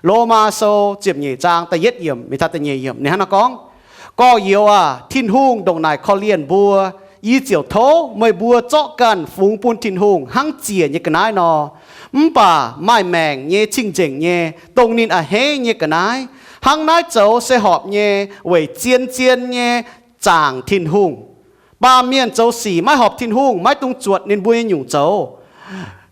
Lomaa Sou ziepc nyeic zaang da'yietv yiemc mingh taux da'nyeic yiemc ninh hnangv naaiv gorngv, Gorx-youz aac, Tin-Hungh ndongc naaic korv-lienh mbuo. Yie ziouc tov meih mbuo zorqv ganh fungx bun Tin-Hungh hnangv ziec nyei ga'naaiv nor. Mv baac maaih maengc nyei cing-nzengc nyei, dongh ninh a'hneiv nyei ga'naaiv. Hnangv naaiv zoux se horpc nyei weic zien-zien nyei zaangc Tin-Hungh. Baamh mienh zoux sic maiv horpc Tin-Hungh, maiv dungx zuotc ninh mbuo nyei nyungc zoux.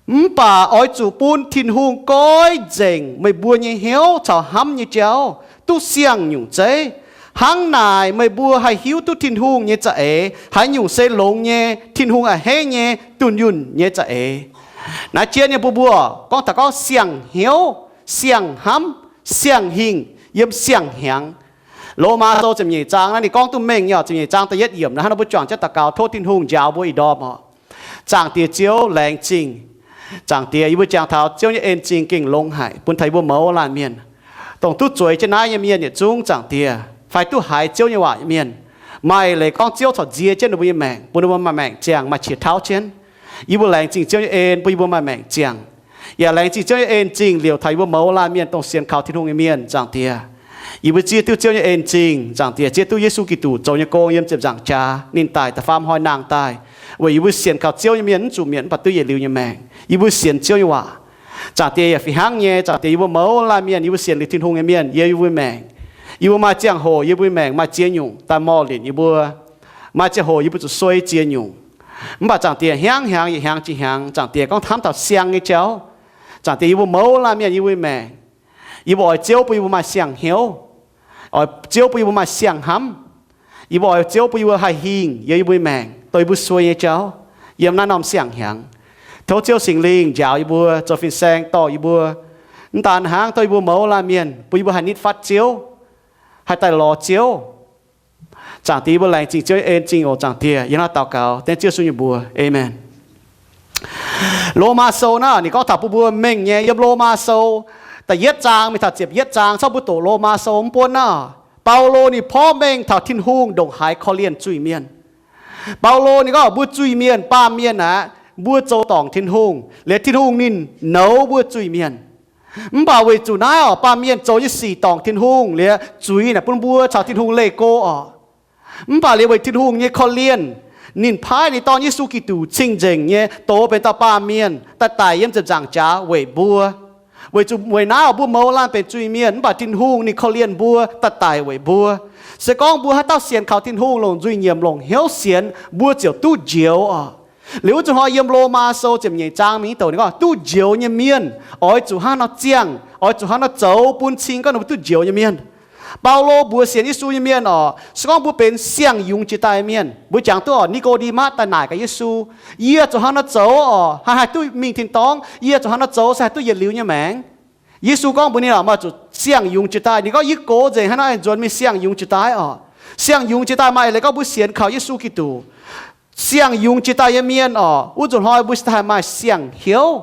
Mv baac oix zuqc bun Tin-Hungh goiv nzengc meih mbuo nyei hnyouv caux hnamv nyei jauv duqv siang-nyungc zeiv. Hnangv naaic meih mbuo haih hiuv duqv Tin-Hungh nyei za'eix haaix nyungc se longx nyei, Tin-Hungh a'hneiv nyei, dunh yunh nyei za'eix. Naaiv jien nyei mbuo mbuo gorngv taux gorngv siang-hnyouv, siang-hnamv, siang-hingh, yiem siang-hnyangx. Lomaa Sou ziepc nyeic zaang naaiv ninh gorngv duqv mengh nyei oc. Ziepc nyeic zaang da'yietv yiemc naaiv, hnangv naaiv mbuo juangc jienv daux gaux tov Tin-Hungh njaaux mbuo ih ndorm oc. Zaangc Diex Ziouv, laengz zingh. Zaangc Diex, yie mbuo jangx taux Ziouv nyei en zingh gengh longx haic bun taux yie mbuo mouz laanh mienh, dongh duqv zueiz jienv naaiv nyei mienh yietc zungv, Zaangc Diex, fai duqv haiz Ziouv nyei waac nyei mienh. Maaih leiz gorngv Ziouv corc nzie jienv ninh mbuo nyei maengc, bun ninh mbuo maaih maengc ziangh, maaih qiex tauv jienv. Yie mbuo laengz zingh Ziouv nyei en bun yie mbuo maaih maengc ziangh. Yaac laengz zingh Ziouv nyei en zingh liouc taux yie mbuo mouz laanh mienh dongh sienx kaux Tin-Hungh nyei mienh, Zaangc Diex. Yie mbuo zieqv duqv Ziouv nyei en zingh, Zaangc Diex, zieqv duqv Yesu Giduc zoux nyei gong yiem ziepc nzaangc jaax, ninh daic da'faam hnoi nangh daaih weic yie mbuo sienx kaux Ziouv nyei mienh mv zuqc mietc mv baac duqv yietc liuz nyei maengc. Yie mbuo sienx Ziouv nyei waac. Zaangc Diex, yaac fih hnangv nyei, Zaangc Diex, yie mbuo mouz laanh mienh yie mbuo sienx liuz Tin-Hungh nyei mienh yiem yie mbuo maengc. Yie mbuo maaih ziangh hoc yie mbuo maengc maaih ziex nyungc daaih morh linc yie mbuo. Maaih ziangh hoc yie mbuo zuqc suei ziex nyungc. Mv baac Zaangc Diex, hnyangx-hnyangx yietc hnyangx jiex hnyangx, Zaangc Diex, gorngv hnamv taux siang nyei jauv. Zaangc Diex, yie mbuo mouz laanh mienh yie mbuo maengc, yie mbuo oix Ziouv bun yie mbuo maaih siang-hnyouv, oix Ziouv bun yie mbuo maaih siang-hnamv. Yie mbuo oix Ziouv bun yie mbuo haih hingh yiem yie mbuo nyei maengc dongh yie mbuo suei nyei jauv yiem naaiv norm siang-hnyangx. Tov Ziouv Singx Lingh njaaux yie mbuo, zoux fin-saeng dorh yie mbuo. Mv daan hnangv, dongh yie mbuo mouz laanh mienh bun yie mbuo haih nitv fatv Ziouv, haih daaih lorz Ziouv. Zaangc Diex, yie mbuo laengz zingh Ziouv nyei en zingh oc, Zaangc Diex. Yiem naaiv daux gaux dengv Ziouv Yesu nyei mbuox, aamen. Lomaa Sou naaiv ninh gorngv taux bun mbuo mengh nyei, yiem Lomaa Sou da'yietv zaang mingh taux ziepc yietv zaang, cangv mbuo doqc Lomaa Sou mv buonv naaiv, Baulo ninh porv mengh taux Tin-Hungh ndongc haaix korv-lienh zuiz-mienh. Baulo ninh gorngv mbuo zuiz-mienh, baamh mienh aqv, mbuo zoux dorngc Tin-Hungh, liuz Tin-Hungh ninh nouz mbuo zuiz-mienh. Mv baac weic zuqc naaiv oc, baamh mienh zoux nyei sic dorngc Tin-Hungh liuz, zuiz naaic bun mbuo caux Tin-Hungh leih go oc. Mv baac liuz weic Tin-Hungh nyei korv-lienh, ninh paaiv ninh Dorn Yesu Giduc cing-nzengc nyei doz benx dauh baamh mienh daaih daic yiem ziepc nzaangc jaax weic mbuo. Weic zuqc weic naaiv oc, mbuo mouz laanh benx zuiz-mienh, mv baac Tin-Hungh ninh korv-lienh mbuo daaih daic weic mbuo. Se gorngv mbuo haaix dauh sienx kaux Tin-Hungh, longc nzuih nyiemc, longc hnyouv sienx, mbuo ziouc duqv njoux oc. Liuz wuov zuqc hnoi yiem Lomaa Sou ziepc nyeic zaang mingh mv douc ninh gorngv duqv njoux nyei mienh oix zuqc hnangv nor ziangh, oix zuqc hnangv nor zoux bun cing gorngv ninh mbuo duqv njoux nyei mienh. Baulo mbuox sienx Yesu nyei mienh oc, se gorngv mbuo benx siang-yungz jiex daaih mienh, mbuo jangx duqv oc, Ni^go^nde^matv daaih naaic gaax Yesu, Yie zuqc hnangv nor zoux oc, haih haih duqv mingh tin-dorngv? Yie zuqc hnangv nor zoux se haih duqv yietc liuz nyei maengc? Yesu gorngv mbuox ninh oc, Meih zuqc siang-yungz jiex daaih. Ninh gorngv, Yie gox nzengc hnangv nor aengx nzuonx mingh siang-yungz jiex daaih oc. Siang-yungz jiex daaih maaih leiz gorngv mbuo sienx kaux Yesu Giduc, siang-yungz jiex daaih nyei mienh oc, wuov nzunc hnoi mbuo cingx daaih haih maaih siang-hnyouv.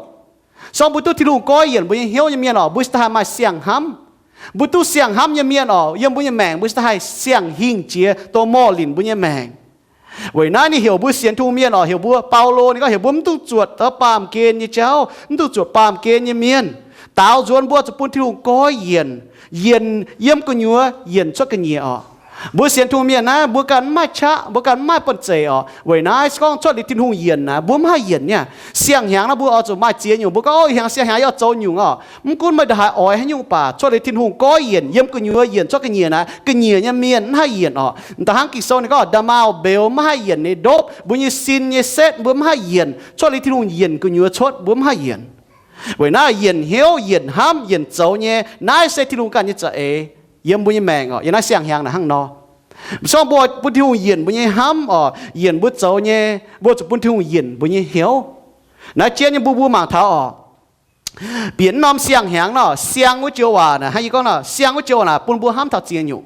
Se gorngv mbuo duqv Tin-Hungh goiv yienc mbuo nyei hnyouv nyei mienh oc, mbuo cingx daaih haih maaih siang-hnamv. Mbuo duqv siang-hnamv nyei mienh oc, yiem mbuo nyei maengc mbuo cingx daaih haih siang-hingh jiex dongh morh linc mbuo nyei maengc. Weic naaiv ninh heuc mbuo sienx Tin-Hungh mienh oc, heuc mbuo, Baulo ninh gorngv heuc mbuo mv dungx zuotc baamh gen nyei jauv, mv dungx zuotc baamh gen nyei mienh. Daaux nzuonx mbuo zuqc bun Tin-Hungh goiv yienc, yienc yiem gu'nyuoz yienc cuotv ga'nyiec oc. Mbuo sienx Tin-Hungh mienh naaiv mbuo ganh mv maaih qaqv, mbuo ganh mv maaih banh zeic oc. Weic naaiv se gorngv cuotv liuz Tin-Hungh yienc naaiv, mbuo mv haih yienc nyei. Siang-hnyangx naaiv mbuo oix zuqc maaih ziex nyungc, mbuo gorngv, Ih hnyangx siang-hnyangx yie oix zoux nyungc oc. Mv gunv meih ndongc haaix oix haaix nyungc baac cuotv liuz Tin-Hungh goiv yienc yiem gu'nyuoz yienc cuotv ga'nyiec naaiv, ga'nyiec nyei mienh mv haih yienc oc. M'daaih hnangv Ging-Sou ninh gorngv, Nda'maauh mbeux mv haih yienc ninh ndopv, mbuo nyei sin nyei setv mbuo mv haih yienc. Cuotv liuz Tin-Hungh yienc gu'nyuoz cuotv mbuo mv haih yienc. Weic naaiv yienc hnyouv, yienc hnamv, yienc zoux nyei, naaiv se Tin-Hungh ganh nyei za'eix yiem mbuo nyei maengc oc. Yiem naaiv siang-hnyangx naaic hnangv nor, se gorngv mbuo bun Tin-Hungh yienc mbuo nyei hnamv oc, yienc mbuo zoux nyei, mbuo zuqc bun Tin-Hungh yienc mbuo nyei hnyouv. Naaiv jienv nyei mbuo mbuo mangc taux oc, bieqc norm siang-hnyangx nor, siang wuov joux waac naaic, hnangv yie gorngv nor, siang wuov joux waac naaic bun mbuo hnamv taux ziex nyungc.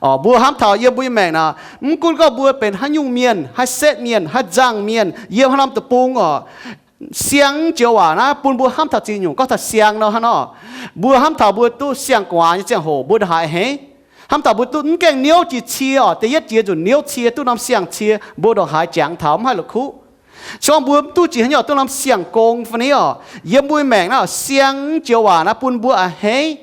Oc, mbuo hnamv taux yiem mbuo nyei maengc naaic, mv gunv gorngv mbuo benx haaix nyungc mienh, haaix setv mienh, haaix nzangc mienh, yiem haaix norm deic-bung oc, siang joux waac naaiv bun mbuo hnamv taux ziex nyungc. Gorngv taux siang nor hnangv nor, mbuo hnamv taux mbuo duqv siang-gu'nguaaz nyei ziangh hoc mbuo ndongc haaix heix? Hnamv taux mbuo duqv mv gaengh niouv jiex cie oc, da'yietv jiex nzunc niouv cie duqv norm siang-cie, mbuo ndongc haaix jangx taux mv haih la'kuqv? Se gorngv mbuo mv duqv jiex haaix nyungc duqv norm siang-gong fai ni oc, yiem mbuo maengc naaiv siang joux waac naaiv bun mbuo a'hneiv.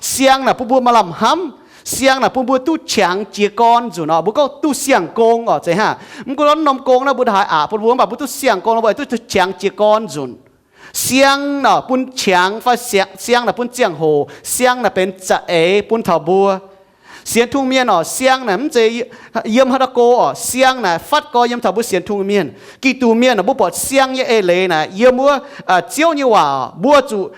Siang naaic bun mbuo maaih lamh hnamv. Siang naaic bun mbuo duqv qangx jiez gorn nzunc oc. Mbuo gorngv duqv siang-gong oc, zeiz hnangv. Mv gunv norm gong naaiv mbuo haiz aqc bun mbuo, mv baac mbuo duqv siang-gong, mbuo duqv qangx jiez gorn nzunc. Siang naaic bun qangx fai siang naaic bun ziangh hoc. Siang naaic benx za'eix bun taux mbuo. Sienx Tin-Hungh mienh oc, siang naaic mv zeiz yiem haaix dauh go oc. Siang naaic fatv gorx yiem taux mbuo sienx Tin-Hungh mienh. Giduc mienh naaic mbuo buatc siang nyei eix leiz naaic yiem wuov Ziouv nyei waac, mbuo zuqc,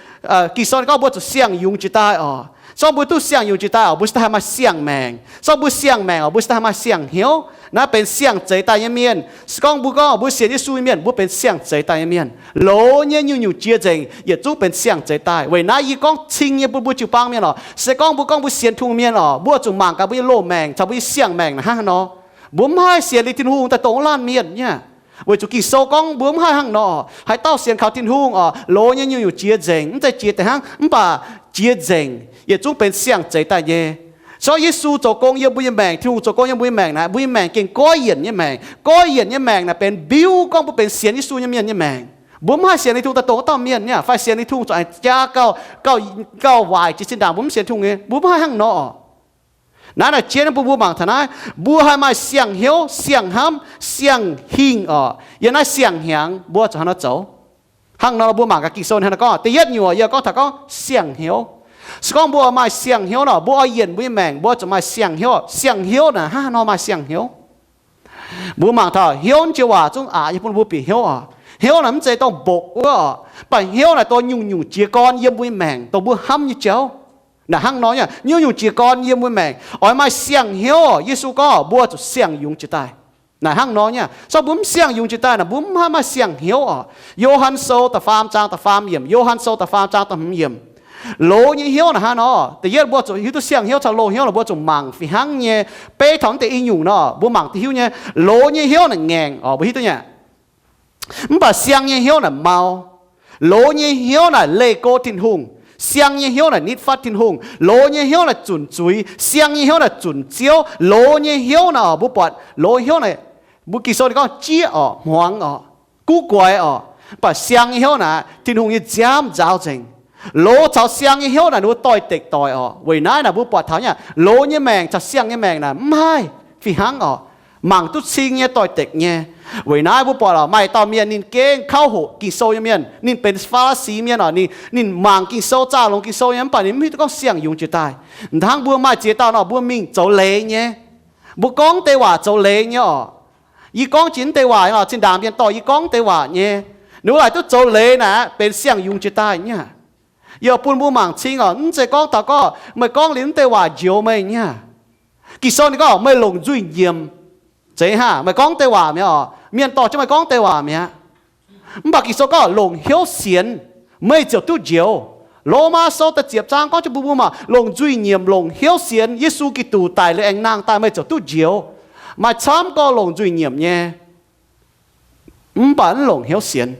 Ging-Sou gorngv mbuo zuqc siang-yungz jiex daaih oc. Se gorngv mbuo duqv siang-yungz jiex daaih oc, mbuo se daaih haih maaih siang-maengc. Se gorngv mbuo siang-maengc oc, mbuo se daaih haih maaih siang-hnyouv. Naaiv benx siang-zeix daaih nyei mienh. Se gorngv mbuo gorngv mbuo sienx Yesu nyei mienh, mbuo benx siang-zeix daaih nyei mienh. Loz nyei nyungc-nyungc jiex nzengc yietc zungv benx siang-zeix daaih. Weic naaiv yie gorngv cing nyei bun mbuo jiu-baang mienh oc. Se gorngv mbuo gorngv mbuo sienx Tin-Hungh mienh oc, mbuo zuqc mangc gaax mbuo nyei loz-maengc caux mbuo nyei siang-maengc naaic hnangv haaix nor. Mbuo mv haih sienx liuz Tin-Hungh daaih dongh wuov laanh mienh nyei. Weic zuqc Ging-Sou gorngv mbuo mv haih hnangv nor. Haaix dauh sienx kaux Tin-Hungh oc, loz nyei nyungc-nyungc jiex nzengc, mv zeiz jiex deix hnangv, mv baac jiex nzengc yietc zungv benx siang-zeix daaih nyei. Se gorngv Yesu zoux gong yiem mbuo nyei maengc, Tin-Hungh zoux gong yiem mbuo nyei maengc naaic, mbuo nyei maengc gengh goiv yienc nyei maengc. Goiv yienc nyei maengc naaic benx mbiuv gorngv mbuo benx sienx Yesu nyei mienh nyei maengc. Mbuo mv haih sienx liuz Tin-Hungh daaih dongh wuov dauh mienh nyei, fai sienx liuz Tin-Hungh zuqc aengx jaa gauh, gauh waaic jiex zinh ndaangc mbuo mv sienx Tin-Hungh nyei. Mbuo mv haih hnangv nor. Naaiv naaic jienv bun mbuo mangc taux naaiv, mbuo haih maaih siang-hnyouv, siang-hnamv, siang-hingh oc. Yiem naaiv siang-hnyangx mbuo zuqc hnangv nor zoux. Hnangv nor mbuo mangc gaax Ging-Sou hnangv nor gorngv. Da'yietv nyungc yie gorngv taux gorngv siang-hnyouv. Se gorngv mbuo maaih siang-hnyouv nor, mbuo oix yienc mbuo nyei maengc, mbuo zuqc maaih siang-hnyouv. Siang-hnyouv naaic hnangv haaix nor maaih siang-hnyouv? Mbuo mangc taux hnyouv nyei jiex waac zungv aqc nyei bun mbuo bieqc hnyouv oc. Hnyouv naaic mv zeiz dongh mbokc wuov oc, mv baac hnyouv naaic dongh nyungc-nyungc jiez gorn yiem mbuo nyei maengc, dongh mbuo hnamv nyei jauv. Naaic hnangv nor nyei, nyungc-nyungc jiez gorn yiem mbuo maengc. Oix maaih siang-hnyouv oc. Yesu gorngv mbuo zuqc siang-yungz jiex daaih. Naaic hnangv nor nyei, se gorngv mbuo mv siang-yungz jiex daaih naaic, mbuo mv haih maaih siang-hnyouv oc. Yo^han Sou da'faam zaang da'faam yiemc, Yo^han Sou da'faam zaang da'hmz yiemc. Loz nyei hnyouv naaic hnangv nor, da'yietv mbuo zuqc hiuv duqv siang-hnyouv caux loz-hnyouv naaic, mbuo zuqc mangc fih hnangv nyei. Beiv taux mv deix i nyungc nor, mbuo mangc duqv hiuv nyei. Loz nyei hnyouv naaic ngaengc oc, mbuo hiuv duqv nyei. Mv baac siang nyei hnyouv naaic mau. Loz nyei hnyouv naaic leih go Tin-Hungh. Siang nyei hnyouv naaic nitv fatv Tin-Hungh. Loz nyei hnyouv naaic zunc zuiz. Siang nyei hnyouv naaic zunc Ziouv. Loz nyei hnyouv naaic oc, mbuo buatc loz hnyouv naaic, mbuo Ging-Sou ninh gorngv jieqv oc, hmuangx oc, guv guaix oc. Mv baac siang nyei hnyouv naaic Tin-Hungh nyei nziaamv nzaaux nzengc. Loz caux siang nyei hnyouv naaic ninh mbuo doix-dekc doic oc. Weic naaiv naaic mbuo buatc taux nyei, loz nyei maengc caux siang nyei maengc naaic mv haih fih hnangv oc. Mangc duqv cing nyei, doix-dekc nyei. Weic naaiv mbuo buatc oc, maaih dauh mienh ninh gengh kauv hoqc Ging-Sou nyei mienh, ninh benx Faa^li^si mienh oc, ninh, ninh mangc Ging-Sou, zaah longx Ging-Sou nyei, mv baac ninh mv hiuv duqv gorngv siang-yungz jiex daaih. Hnangv mbuo maaih ziex dauh nor, mbuo mingh zoux leiz nyei. Mbuo gorngv deix waac zoux leiz nyei oc. Yie gorngv jiex mv deix waac oc, zinh ndaangc mienh dorh yie gorngv deix waac nyei. Ninh mbuo laaic duqv zoux leiz naaic benx siang-yungz jiex daaih nyei. Yie bun mbuo mangc cing oc, mv zeiz gorngv taux gorngv meih gorngv liuz mv deix waac njoux meih nyei. Ging-Sou ninh gorngv meih longc nzuih nyiemc. Zeiz hnangv meih gorngv deix waac mi'aqv oc, mienh dorh jienv meih gorngv deix waac mi'aqv. Mv baac Ging-Sou gorngv longc hnyouv sienx, meih ziouc duqv njoux. Lomaa Sou da'ziepc zaang gorngv jienv bun mbuo mangc, longc nzuih nyiemc, longc hnyouv sienx Yesu Giduc daic liuz aengx nangh daaih, meih ziouc duqv njoux. Maaih camv gorngv longc nzuih nyiemc nyei, mv baac mv longc hnyouv sienx.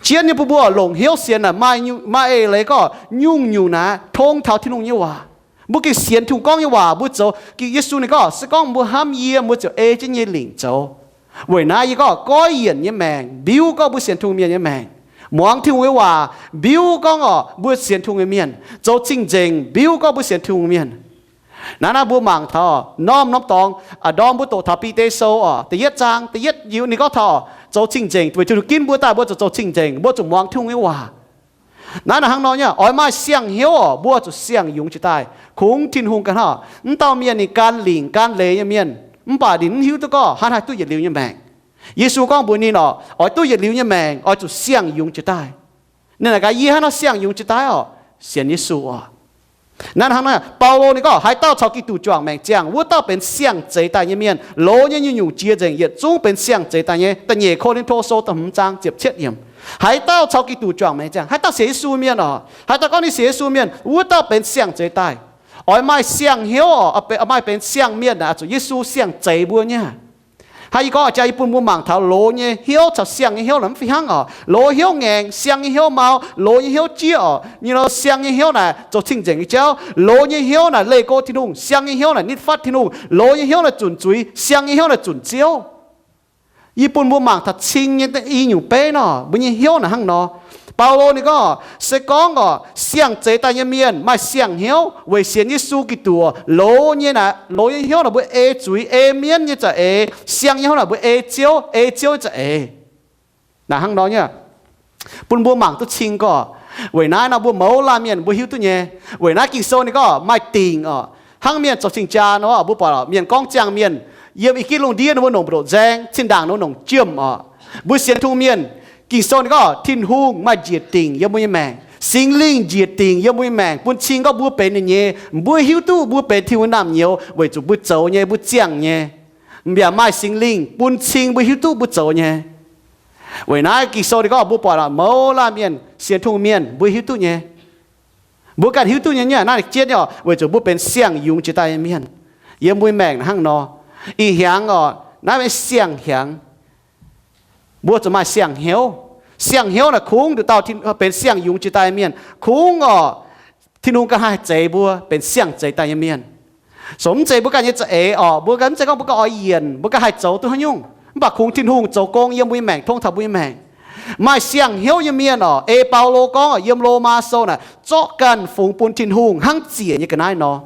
Jienv nyei bun mbuo longc hnyouv sienx naaic maaih, maaih eix leiz gorngv nyungc-nyungc naaic tong taux Tin-Hungh nyei waac. Mbuo gengh sienx Tin-Hungh gorngv nyei waac, mbuo zoux. Ging, Yesu ninh gorngv, se gorngv mbuo hnamv yie, mbuo ziouc ei jienv yie nyei lingc zoux. Weic naaiv yie gorngv goiv yienc nyei maengc mbiuv gorngv mbuo sienx Tin-Hungh mienh nyei maengc. Muangx Tin-Hungh nyei waac mbiuv gorngv oc mbuo sienx Tin-Hungh nyei mienh. Zoux cing-nzengc mbiuv gorngv mbuo sienx Tin-Hungh mienh. Naaiv naaiv mbuo mangc taux norm-norm dorngx, aa, ndorm mbuo doqc taux Bide Sou oc, da'yietv zaang, da'yietv yiemc ninh gorngv taux zoux cing-nzengc, weic zuqc ginv mbuo daaih mbuo zuqc zoux cing-nzengc, mbuo zuqc muangx Tin-Hungh nyei waac. Naaiv naaic hnangv nor nyei, oix maaih siang-hnyouv oc, mbuo zuqc siang-yungz jiex daaih. Kungx Tin-Hungh ganh hnangv. Mv dauh mienh ninh gan lingc gan leiz nyei mienh, mv baac ninh mv hiuv duqv gorngv haaix haih duqv yietc liuz nyei maengc. Yesu gorngv mbuox ninh oc, oix duqv yietc liuz nyei maengc, oix zuqc siang-yungz jiex daaih. Ninh naaic gaax, yie hnangv nor siang-yungz jiex daaih oc, sienx Yesu oc. Naaiv hnangv naaic, Baulo ninh gorngv, haaix dauh caux Giduc juangc maengc ziangh, wuov dauh benx siang-zeix daaih nyei mienh. Loz nyei nyungc-nyungc jiex nzengc, yietc zungv benx siang-zeix daaih nyei. Da'nyeic Ko^lin^to Sou da'hmz zaang ziepc cietv yiemc. Haaix dauh caux Giduc juangc maengc ziangh, haaix dauh sienx Yesu mienh oc, haaix dauh gorngv ninh sienx Yesu mienh, wuov dauh benx siang-zeix daaih. Oix maaih siang-hnyouv oc, oix maaih benx siang-mienh naaic, zuqc Yesu siang-zeix mbuo nyei. Hnangv yie gorngv jaa, yie bun mbuo mangc taux loz nyei hnyouv caux siang nyei hnyouv naaic mv fih hnangv oc. Loz hnyouv ngaengc, siang nyei hnyouv mau. Loz nyei hnyouv jieqv oc, nyei lo siang nyei hnyouv naaic zoux cing-nzengc nyei jauv. Loz nyei hnyouv naaic leih go Tin-Hungh, siang nyei hnyouv naaic nitv fatv Tin-Hungh. Loz nyei hnyouv naaic zunc zuiz, siang nyei hnyouv naaic zunc Ziouv. Yie bun mbuo mangc taux cing nyei i nyungc beiv nor, mbuo nyei hnyouv naaic hnangv nor. Baulo ninh gorngv, se gorngv orqc, siang-zeix daaih nyei mienh maaih siang-hnyouv weic sienx Yesu Giduc, loz nyei naaic, loz nyei hnyouv naaic mbuo ei zuiz, ei mienv nyei za'eix, siang nyei hnyouv naaic mbuo ei Ziouv, ei Ziouv nyei za'eix. Naaic hnangv nor nyei, bun mbuo mangc duqv cing gorqv. Weic naaiv nor mbuo mouz laanh mienh mbuo hiuv duqv nyei. Weic naaiv Ging-Sou ninh gorngv maaih dingc orqc. Hnangv mienh zoux cing-jaa nor, mbuo buatc mienh gorngv ziangh mienh, yiem i gitv lungh ndiev ninh mbuo nongc mbu'ndongc nzaeng, zinh ndaangc ninh mbuo nongc jiemh orqc. Mbuo sienx Tin-Hungh mienh, Ging-Sou ninh gorngv Tin-Hungh maaih njiec dingc yiem mbuo nyei maengc. Singx Lingh njiec dingc yiem mbuo nyei maengc bun cing gorngv mbuo benx ninh nyei. Mbuo hiuv duqv mbuo benx Tin-Hungh nyei naamh nyouz weic zuqc mbuo zoux nyei, mbuo ziangh nyei. Mv baac maaih Singx Lingh bun cing mbuo hiuv duqv mbuo zoux nyei. Weic naaiv Ging-Sou ninh gorngv mbuo buatc aqv, mouz laanh mienh, sienx Tin-Hungh mienh, mbuo hiuv duqv nyei. Mbuo ganh hiuv duqv nyei, nyei naaiv jienv nyei orqc, weic zuqc mbuo benx siang-yungz jiex daaih nyei mienh. Yiem mbuo nyei maengc hnangv nor, ih hnyangx orqc, naaiv siang-hnyangx, mbuo zuqc maaih siang-hnyouv. Siang-hnyouv naaic kungx nduqc dauh benx siang-yungz jiex daaih nyei mienh. Kungx orqc, Tin-Hungh ganh haih zeix mbuo benx siang-zeix daaih nyei mienh. Sou mv zeiz mbuo ganh nyei za'eix orqc, mbuo ganh mv zeiz gorngv mbuo ganh oix yienc, mbuo ganh haih zoux duqv haaix nyungc. Mv baac kungx Tin-Hungh zoux gong yiem mbuo nyei maengc, tongv taux mbuo nyei maengc. Maaih siang-hnyouv nyei mienh orqc, ei Baulo gorngv yiem Lomaa Sou naaic, zorqv ganh fungx bun Tin-Hungh hnangv ziec nyei ga'naaiv nor.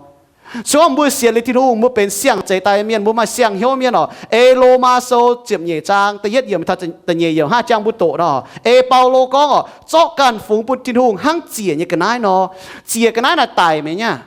Se gorngv mbuo sienx liuz Tin-Hungh, mbuo benx siang-zeix daaih mienh, mbuo maaih siang-hnyouv mienh orqc, ei Lomaa Sou ziepc nyeic zaang da'yietv yiemc taux da'nyeic yiemc hnangv jangx mbuo doqc nor, ei Baulo gorngv orqc, zorqv ganh fungx bun Tin-Hungh hnangv ziec nyei ga'naaiv nor. Ziec ga'naaiv naaic daic mi'aqv.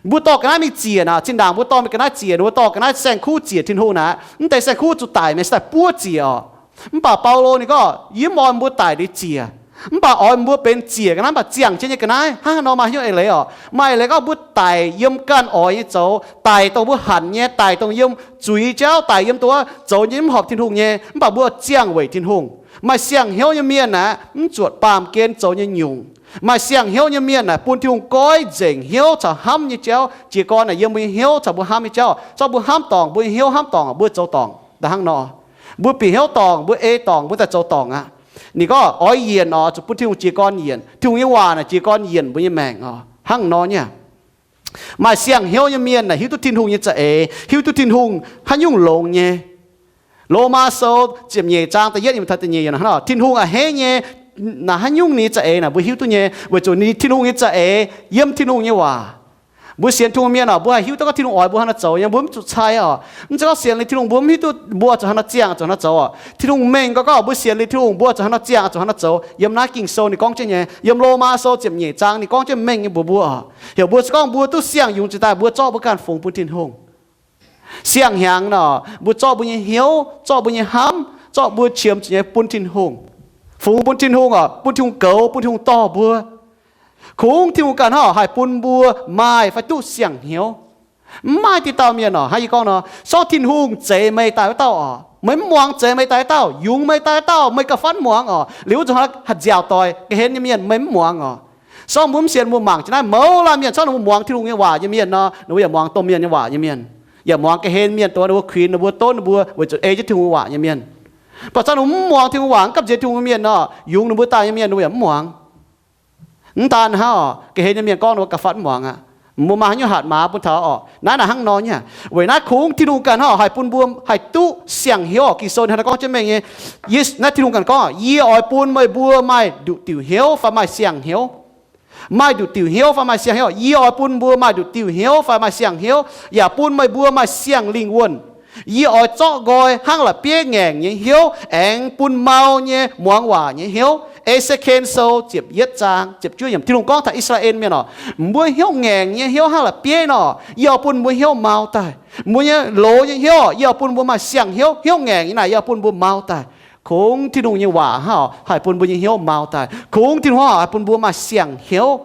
Mbuo dorh ga'naaiv mingh ziec naaic, zinh ndaangc mbuo dorh mingh ga'naaiv ziec, mbuo dorh ga'naaiv saeng-kuv ziec Tin-Hungh naaic, mv deix saeng-kuv zuqc daic mi'aqv, se daaih buov ziec orqc. Mv baac Baulo ninh gorngv yie mv oix mbuo daic liuz ziec, mv baac oix mbuo benx ziec ga'naaiv, mv baac ziangh jienv nyei ga'naaiv. Hnangv haaix nor maaih haaix nyungc eix leiz orqc? Maaih eix leiz gorngv mbuo daic yiem ganh oix nyei zoux, daic dongh mbuo hanc nyei, daic dongh yiem zuiz jauv, daic yiem dongh wuov zoux nyei mv horpc Tin-Hungh nyei, mv baac mbuo ziangh weic Tin-Hungh. Maaih siang-hnyouv nyei mienh aeqv, mv zuotc baamh gen zoux nyei nyungc. Maaih siang-hnyouv nyei mienh aeqv, bun Tin-Hungh goiv nzengc hnyouv caux hnamv nyei jauv jiez gorn naaic yiem mbuo nyei hnyouv caux mbuo hnamv nyei jauv. Zorqv mbuo hnamv dorngc, mbuo nyei hnyouv hnamv dorngc, mbuo zoux dorngc daaih hnangv nor. Mbuo bieqc hnyouv dorngc, mbuo ei dorngc, mbuo daaih zoux dorngc aqv. Ninh gorngv oix yienc orqc, zuqc bun Tin-Hungh jiez gorn yienc. Tin-Hungh nyei waac naaic jiez gorn yienc mbuo nyei maengc orqc, hnangv nor nyei. Maaih siang-hnyouv nyei mienh naaic hiuv duqv Tin-Hungh nyei za'eix, hiuv duqv Tin-Hungh haaix nyungc longx nyei. Lomaa Sou ziepc nyeic zaang da'yietv yiemc taux da'nyeic yiemc hnangv nor, Tin-Hungh a'hneiv nyei, naaic haaix nyungc ninh za'eix naaic mbuo hiuv duqv nyei, weic zuqc ninh Tin-Hungh nyei za'eix yiem Tin-Hungh nyei waac. Mbuo sienx Tin-Hungh mienh orqc, mbuo haih hiuv duqv gorngv Tin-Hungh oix mbuo hnangv naaiv zoux nyei, mbuo mv zuqc cai orqc. Mv zeiz gorngv sienx liuz Tin-Hungh mbuo mv hiuv duqv mbuo zuqc hnangv naaiv ziangh, zuqc hnangv naaiv zoux orqc. Tin-Hungh mengh gorngv, gorngv mbuo sienx liuz Tin-Hungh mbuo zuqc hnangv naaiv ziangh, zuqc hnangv naaiv zoux. Yiem naaiv Ging-Sou ninh gorngv jienv nyei, yiem Lomaa Sou ziepc nyeic zaang ninh gorngv jienv mengh nyei mbuox mbuo orqc. Heuc mbuo se gorngv mbuo duqv siang-yungz jiex daaih, mbuo zorqv mbuo ganh fungx bun Tin-Hungh. Siang-hnyangx nor, mbuo zorqv mbuo nyei hnyouv, zorqv mbuo nyei hnamv, zorqv mbuo qiemx zuqc nyei bun Tin-Hungh. Fungx bun Tin-Hungh orqc, bun Tin-Hungh goux, bun Tin-Hungh dorh mbuo. Kungx Tin-Hungh ganh hnangv orqc haih bun mbuo maaih fai duqv siang-hnyouv. Mv maaih diqc dauh mienh orqc, hnangv yie gorngv nor, sortv Tin-Hungh zeix meih daaih wuov dauh orqc, meih mv muangx zeix meih daaih wuov dauh, yungz meih daaih wuov dauh, meih gauh fatv mv muangx orqc. Liuz wuov nzunc hnoi haaix nziaauc doic ga'hlen nyei mienh meih mv muangx orqc. Sortv mbuo mv sienx mbuo mangc jiex naaiv mouz laanh mienh, sortv ninh mbuo muangx Tin-Hungh nyei waac nyei mienh nor, ninh mbuo yaac muangx domh mienh nyei waac nyei mienh, yaac muangx ga'hlen mienh dongh ninh mbuo kuinx ninh mbuo, donv ninh mbuo weic zuqc ei jienv Tin-Hungh waac nyei mienh. Mv baac sortv ninh mbuo mv muangx Tin-Hungh waac, mv gamh nziex Tin-Hungh mienh nor, yungz ninh mbuo daaih nyei mienh ninh mbuo yaac mv muangx. Mv daan hnangv orqc, ga'hlen nyei mienh gorngv ninh mbuo gauh fatv mv muangx aqv. Mbuo maaih haaix nyungc hatc maaz bun taux orqc? Naaiv naaic hnangv nor nyei. Weic naaiv kungx Tin-Hungh ganh hnangv orqc haih bun mbuo haih duqv siang-hnyouv orqc. Ging-Sou hnangv naaiv gorngv jienv mengh nyei. Yie, naaiv Tin-Hungh ganh gorngv, yie oix bun meih mbuo maaih nduqc diuc hnyouv fai maaih siang-hnyouv. Maaih nduqc diuc hnyouv fai maaih siang-hnyouv. Yie oix bun mbuo maaih nduqc diuc hnyouv fai maaih siang-hnyouv, yaac bun meih mbuo maaih siang-lingh wuonh. Yie oix zorqv nqoi hnangv la'bieiv ngaengc nyei hnyouv aengx bun mau nyei muangx waac nyei hnyouv. E^se^ken Sou ziepc yietv zaang ziepc juov yiemc, Tin-Hungh gorngv taux I^saa^laa^en mienh orqc, mbuo hnyouv ngaengc nyei hnyouv hnangv la'bieiv nor, yie oix bun mbuo hnyouv mau daaih. Mbuo nyei loz nyei hnyouv orqc, yie oix bun mbuo maaih siang-hnyouv. Hnyouv ngaengc nyei naaic yie oix bun mbuo mau daaih. Kungx Tin-Hungh nyei waac hnangv orqc haih bun mbuo nyei hnyouv mau daaih. Kungx Tin-Hungh hnangv orqc haih bun mbuo maaih siang-hnyouv.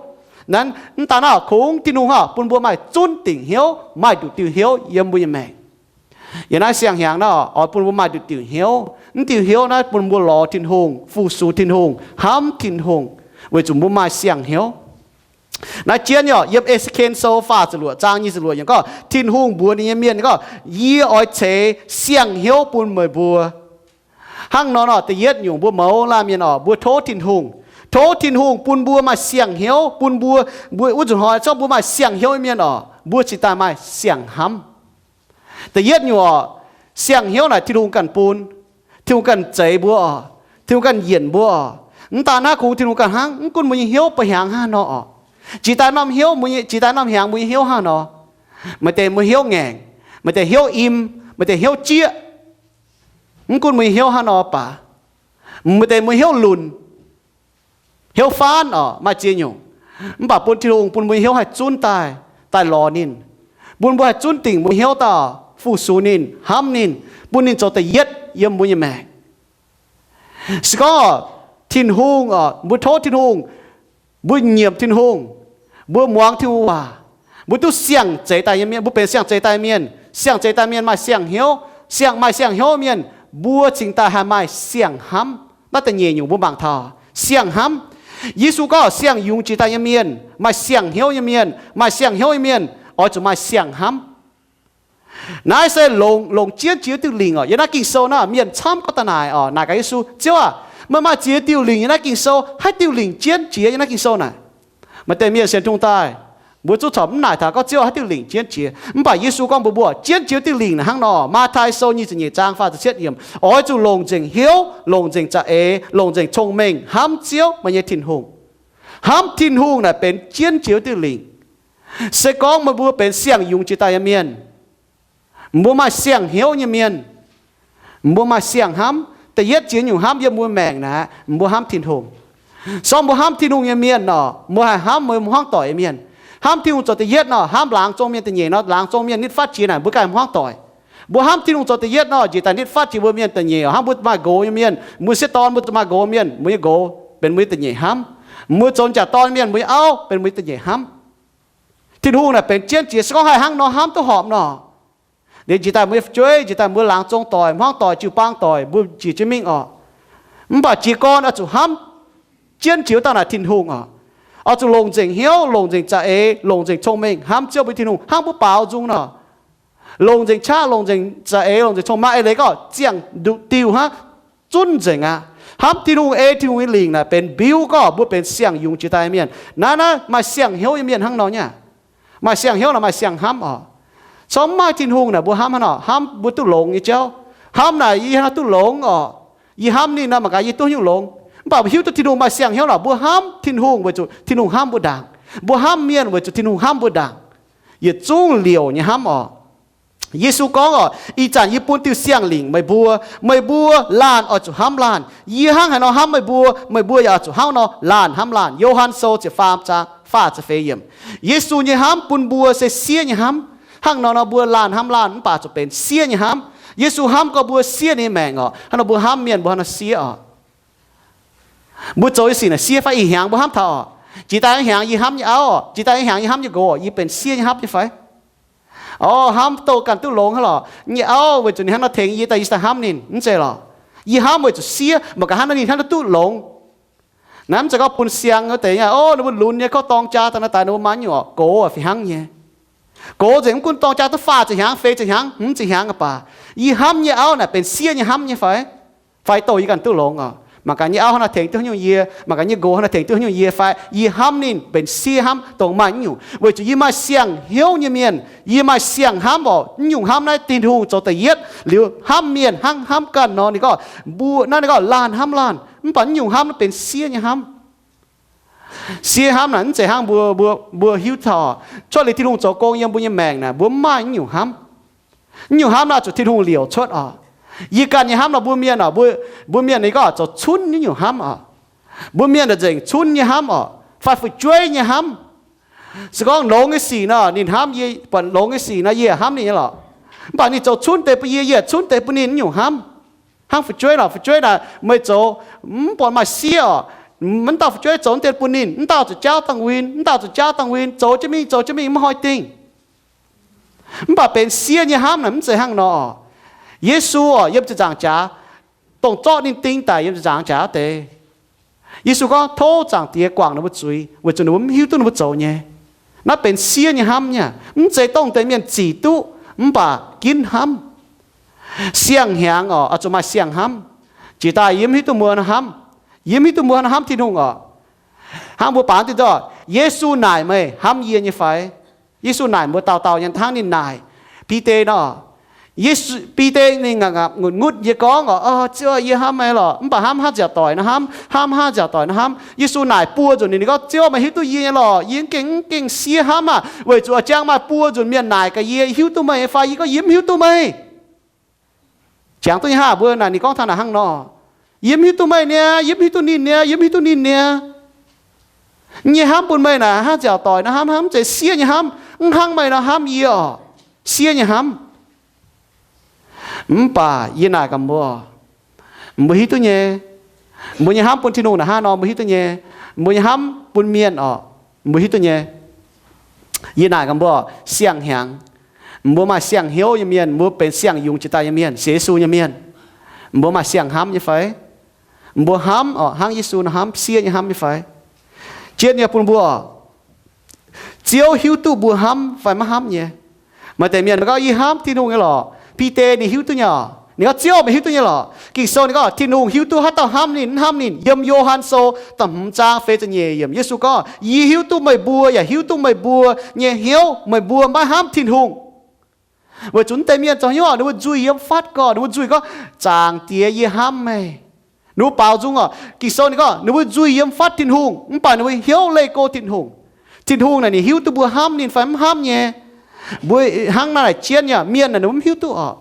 Naaiv, mv daan hnangv orqc, kungx Tin-Hungh hnangv orqc bun mbuo maaih zunv dingc hnyouv, maaih nduqc diuh hnyouv yiem mbuo nyei maengc. Yiem naaiv siang-hnyangx naaiv orqc, oix bun mbuo maaih nduqc diuh hnyouv. Mv diuh hnyouv naaiv bun mbuo lorz Tin-Hungh, fu-sux Tin-Hungh, hnamv Tin-Hungh, weic zuqc mbuo maaih siang-hnyouv. Naaiv jienv orqc, yiem E^se^ken Sou faah ziepc luoqc zaang nyic ziepc luoqc yiemc gorngv, Tin-Hungh mbuox ninh nyei mienh gorngv, yie oix ceix siang-hnyouv bun meih mbuo. Hnangv nor nor, da'yietv nyungc mbuo mouz laanh mienh orqc, mbuo tov Tin-Hungh. Tov Tin-Hungh bun mbuo maaih siang-hnyouv, bun mbuo, mbuo wuov nzunc hnoi zorqv mbuo maaih siang-hnyouv nyei mienh orqc, mbuo cingx daaih maaih siang-hnamv. Da'yietv nyungc orqc, siang-hnyouv naaic Tin-Hungh ganh bun. Tin-Hungh ganh zeix mbuo orqc. Tin-Hungh ganh yienc mbuo orqc. Mv daan naaiv kungx Tin-Hungh ganh hnangv, mv gunv mbuo nyei hnyouv ba'hnyangx hnangv nor oc. Jiex daaih norm hnyouv, mbuo nyei, jiex daaih norm hnyangx mbuo nyei hnyouv hnangv nor. Maaih deix mbuo hnyouv ngaengc, maaih deix hnyouv im, maaih deix hnyouv jieqv. Mv gunv mbuo nyei hnyouv hnangv nor baac, maaih deix mbuo hnyouv lunc, hnyouv faanv oc, maaih ziex nyungc. Mv baac bun Tin-Hungh bun mbuo nyei hnyouv haih zunv daaih, daaih lorz ninh. Bun mbuo haih zunv dingc mbuo nyei hnyouv daaih fu-sux ninh, hnamv ninh, bun ninh zoux da'yietv yiem mbuo nyei maengc. Se gorngv Tin-Hungh oc, mbuo tov Tin-Hungh, mbuo nyiemc Tin-Hungh, mbuo muangx Tin-Hungh waac, mbuo duqv siang-zeix daaih nyei mienh, mbuo benx siang-zeix daaih mienh. Siang-zeix daaih mienh maaih siang hnyouv. Siang, maaih siang hnyouv mienh, mbuo cingx daaih haih maaih siang-hnamv. Naaiv da'nyeic nyungc mbuo mangc taux siang-hnamv. Yesu gorngv siang-yungz jiex daaih nyei mienh, maaih siang hnyouv nyei mienh, maaih siang hnyouv nyei mienh oix zuqc maaih siang-hnamv. Naaiv se longc, longc jienv jiex diuh lingc oc. Yiem naaiv Ging-Sou naaiv mienh camv gorngv daaih naaic oc, naaic gaax Yesu, Ziouv aac, meih maaih ziex diuh lingc yiem naaiv Ging-Sou, haaix diuh lingc jienv jiex yiem naaiv Ging-Sou naaic? Maaih deix mienh sienx Tin-Hungh daaih, mbuo zungv corc mv naaic taux gorngv Ziouv haaix diuh lingc jienv jiex. Mv baac Yesu gorngv mbuox mbuo, jienv jiex diuh lingc naaic hnangv nor, Matv^tai Sou nyic ziepc nyeic zaang faah ziepc cietv yiemc, oix zuqc longc nzengc hnyouv, longc nzengc za'eix, longc nzengc cong-mengh hnamv Ziouv meih nyei Tin-Hungh. Hnamv Tin-Hungh naaic benx jienv jiex diuh lingc. Se gorngv meih mbuo benx siang-yungz jiex daaih nyei mienh, mbuo maaih siang hnyouv nyei mienh, mbuo maaih siang hnamv. Da'yietv jiex nyungc hnamv yiem mbuo maengc naaic, mbuo hnamv Tin-Hungh. Sorng mbuo hnamv Tin-Hungh nyei mienh nor, mbuo haih hnamv mbuo hmuangv doic nyei mienh. Hnamv Tin-Hungh zoux da'yietv nor, hnamv laangz zong mienh da'nyeic nor, laangz zong mienh nitv fatv jiex naaic mbuo ganh hmuangv doic. Mbuo hnamv Tin-Hungh zoux da'yietv nor, njiec daaih nitv fatv jiex mbuo mienh da'nyeic oc. Hnangv mbuo maaih nqox nyei mienh, mbuo sieqv dorn mbuo maaih nqox mienh, mbuo nyei nqox benx mbuo nyei da'nyeic hnamv. Mbuo zoux m'jangc dorn mienh, mbuo nyei auv benx mbuo nyei da'nyeic hnamv. Tin-Hungh naaic benx jienv jiex, se gorngv haih hnangv nor hnamv duqv horpc nor, liuz njiec daaih mbuo nyei fu'jueiv, njiec daaih mbuo laangz zong doic, hmuangv doic, jiu-baang doic, mbuo njiec jienv mingh oc. Mv baac jiez gorn oix zuqc hnamv jienv jiex wuov dauh naaic Tin-Hungh oc. Oix zuqc longc nzengc hnyouv, longc nzengc za'eix, longc nzengc cong-mengh hnamv Ziouv mbuo Tin-Hungh hnangv mbuo baaux nzung nor. Longc nzengc qaqv, longc nzengc za'eix, longc nzengc cong-mengh, eix leiz gorngv ziangh nduqc diuh hnangv, zunv nzengc aqv. Hnamv Tin-Hungh, ei Tin-Hungh nyei lingc naaic benx mbiuv gorngv mbuo benx siang-yungz jiex daaih nyei mienh. Naaiv, naaiv maaih siang hnyouv nyei mienh hnangv nor nyei. Maaih siang hnyouv naaic maaih siang hnamv oc. Corc mv maaih Tin-Hungh naaic mbuo hnamv hnangv nor, hnamv mbuo duqv longx nyei jauv. Hnamv naaic yie hnangv duqv longx oc. Yie hnamv ninh nor mangc gaax yie duqv nyungc longx. Mv baac hiuv duqv Tin-Hungh maaih siang hnyouv naaic, mbuo hnamv Tin-Hungh weic zuqc Tin-Hungh hnamv mbuo ndaangc. Mbuo hnamv mienh weic zuqc Tin-Hungh hnamv mbuo ndaangc. Yietc zungv liouc nyei hnamv oc. Yesu gorngv oc, ih zanc yie bun diuh siang-lingc meih mbuo, meih mbuo laanh oix zuqc hnamv laanh. Yie hnangv haaix nor hnamv meih mbuo, meih mbuo yaac oix zuqc hnangv nor laanh hnamv laanh. Yo^han Sou ziepc faam zaang faah ziepc feix yiemc. Yesu nyei hnamv bun mbuo se siev nyei hnamv. Hnangv nor nor mbuo laanh hnamv laanh mv baac zuqc benx siev nyei hnamv. Yesu hnamv gorngv mbuo siev ninh nyei maengc oc. Hnangv nor mbuo hnamv mienh mbuo hnangv nor siev oc. Mbuo zoux nyei sic naaic siev fai? Ih hnyangx mbuo hnamv taux oc, jiex daaih hnyangx yie hnamv nyei auv oc, jiex daaih hnyangx yie hnamv nyei nqox oc, yie benx siev nyei hnamv nyei fai? Orv, hnamv dongh ganh duqv longx hnangv lorqc. Nyei auv weic zuqc ninh hnangv nor tengx yie daaih, yie daaih hnamv ninh, mv zeiz lorqc. Yie hnamv weic zuqc siev, mangc gaax hnangv nor ninh hnangv nor duqv longx. Naaiv mv zeiz gorngv bun siang wuov deix, o, ninh mbuo lunx nyei, kouv dorng jaa daaih naaiv daaih ninh mbuo maaih nyungc oc, gox fih hnangv nyei. Gox nzengc mv gunv dorng jaa duqv faah ziepc hnyangx, feix ziepc hnyangx, hmz ziepc hnyangx baac, yie hnamv nyei auv naaic benx siev nyei hnamv nyei fai? Fai dongh yie ganh duqv longx oc. Mangc gaax nyei auv hnangv nor tengx duqv haaix nyungc yie, mangc gaax nyei nqox hnangv nor tengx duqv haaix nyungc yie fai? Yie hnamv ninh benx siev hnamv dongh maaih nyungc, weic zuqc yie maaih siang-hnyouv nyei mienh. Yie maaih siang-hnamv oc. Nyungc hnamv naaiv Tin-Hungh zoux da'yietv, liuz hnamv mienh hnangv hnamv ganh nor. Ninh gorngv mbuo naaiv, ninh gorngv laanh hnamv laanh, mv baac nyungc hnamv naaiv benx siev nyei hnamv. Siev hnamv naaic mv zeiz hnangv mbuo, mbuo, mbuo hiuv taux. Cuotv liuz Tin-Hungh zoux gong yiem mbuo nyei maengc naaic, mbuo mv maaih nyungc hnamv. Nyungc hnamv naaiv zuqc Tin-Hungh liouc cuotv oc. Yie ganh nyei hnamv nor, mbuo mienh oc, mbuo, mbuo mienh ninh gorngv zoux cunv nyungc hnamv oc. Mbuo mienh nzengc cunv nyei hnamv oc, fai fu'jueiv nyei hnamv. Se gorngv longx nyei sic nor, ninh hnamv yie, buatc longx nyei sic nor, yie hnamv ninh nyei lorqc. Mv baac ninh zoux cunv deix bun yie, yie cunv deix bun ninh, nyungc hnamv. Hnangv fu'jueiv lorqc, fu'jueiv naaic meih zoux mv buatc maaih siev oc, mv dauh fu'jueiv zoux deix bun ninh, mv dauh zuqc jaauv dangh win, mv dauh zuqc jaauv dangh win, zoux jienv mingh, zoux jienv mingh, maiv hnoi dingh. Mv baac benx siev nyei hnamv naaic mv zeiz hnangv nor. Yesu oc, yiem ziepc nzaangc jaax, dongh zorqv ninh ding daic yiem ziepc nzaangc jaax wuov deix, Yesu gorngv, tov Zaangc Diex guangc ninh mbuo zuiz, weic zuqc ninh mbuo mv hiuv duqv ninh mbuo zoux nyei. Naaiv benx siev nyei hnamv nyei, mv zeiz dongh deix mienh zic duqv, mv baac ginv hnamv. Siang-hnyangx oc, oix zuqc maaih siang-hnamv. Jiex daaih yie mv hiuv duqv mbuo hnangv haaix nor hnamv. Yie mv hiuv duqv mbuo hnangv nor hnamv Tin-Hungh oc. Hnangv mbuo baamz diuh nor, Yesu naaic meih hnamv yie nyei fai? Yesu naaic mbuo dauh dauh nyei hnangv ninh naaic Bide nor. Yesu, Bide ninh ngapc ngapc ngutc ngutv nyei gorngv oc, Ziouv, yie hnamv meih lorqc. Mv baac hnamv haaix nziaauc doic nor hnamv, hnamv haaix nziaauc doic nor hnamv. Yesu naaic buo nzunc ninh, ninh gorngv, Ziouv, meih hiuv duqv yie nyei lorqc. Yie gengh, gengh siev hnamv aah, weic zuqc jangx maaih buo nzunc mienh naaic gaax yie, Hiuv duqv meih nyei fai? Yie gorngv, Yie mv hiuv duqv meih. Jangx duqv nyei hnangv, mbuo naaic ninh gorngv taux naaic hnangv nor, Yie mv hiuv duqv meih niaa, yie mv hiuv duqv ninh niaa, yie mv hiuv duqv ninh niaa. Yie nyei hnamv bun meih naaic hnangv haaix nziaauc doic nor hnamv, hnangv mv zeiz siev nyei hnamv, mv hnangv meih nor hnamv yie oc. Siev nyei hnamv. Mv baac yie naaic gaax mbuo, mbuo hiuv duqv nyei. Mbuo nyei hnamv bun Tin-Hungh naaic hnangv nor mbuo hiuv duqv nyei. Mbuo nyei hnamv bun mienh oc, mbuo hiuv duqv nyei. Yie naaic gaax mbuo, siang-hnyangx, mbuo maaih siang-hnyouv nyei mienh, mbuo benx siang-yungz jiex daaih nyei mienh, sienx Yesu nyei mienh, mbuo maaih siang-hnamv nyei fai? Mbuo hnamv oc, hnangv Yesu nor hnamv, siev nyei hnamv nyei fai? Jienv nyei bun mbuo, Ziouv hiuv duqv mbuo hnamv fai maiv hnamv nyei. Maaih deix mienh gorngv, Yie hnamv Tin-Hungh nyei lorqc. Bide ninh hiuv duqv nyei oc. Ninh gorngv, Ziouv, meih hiuv duqv nyei lorqc. Ging-Sou ninh gorngv Tin-Hungh hiuv duqv haaix dauh hnamv ninh, mv hnamv ninh. Yiem Yo^han Sou da'hmz zaang feix ziepc nyeic yiemc, Yesu gorngv, Yie hiuv duqv meih mbuo yaac hiuv duqv meih mbuo nyei hnyouv, meih mbuo maiv hnamv Tin-Hungh. Weic zuqc naaiv deix mienh zoux hnyouv oc, ninh mbuo nzuih yiem fatv gorx, ninh mbuo nzuih gorngv, Zaangc Diex, yie hnamv meih. Ninh mbuo baaux nzung oc, Ging-Sou ninh gorngv ninh mbuo nzuih yiem fatv Tin-Hungh, mv baac ninh mbuo hnyouv leih go Tin-Hungh. Tin-Hungh naaic ninh hiuv duqv mbuo hnamv ninh fai mv hnamv nyei. Mbuo hnangv naaiv naaic jienv nyei, mienh naaic ninh mbuo mv hiuv duqv oc.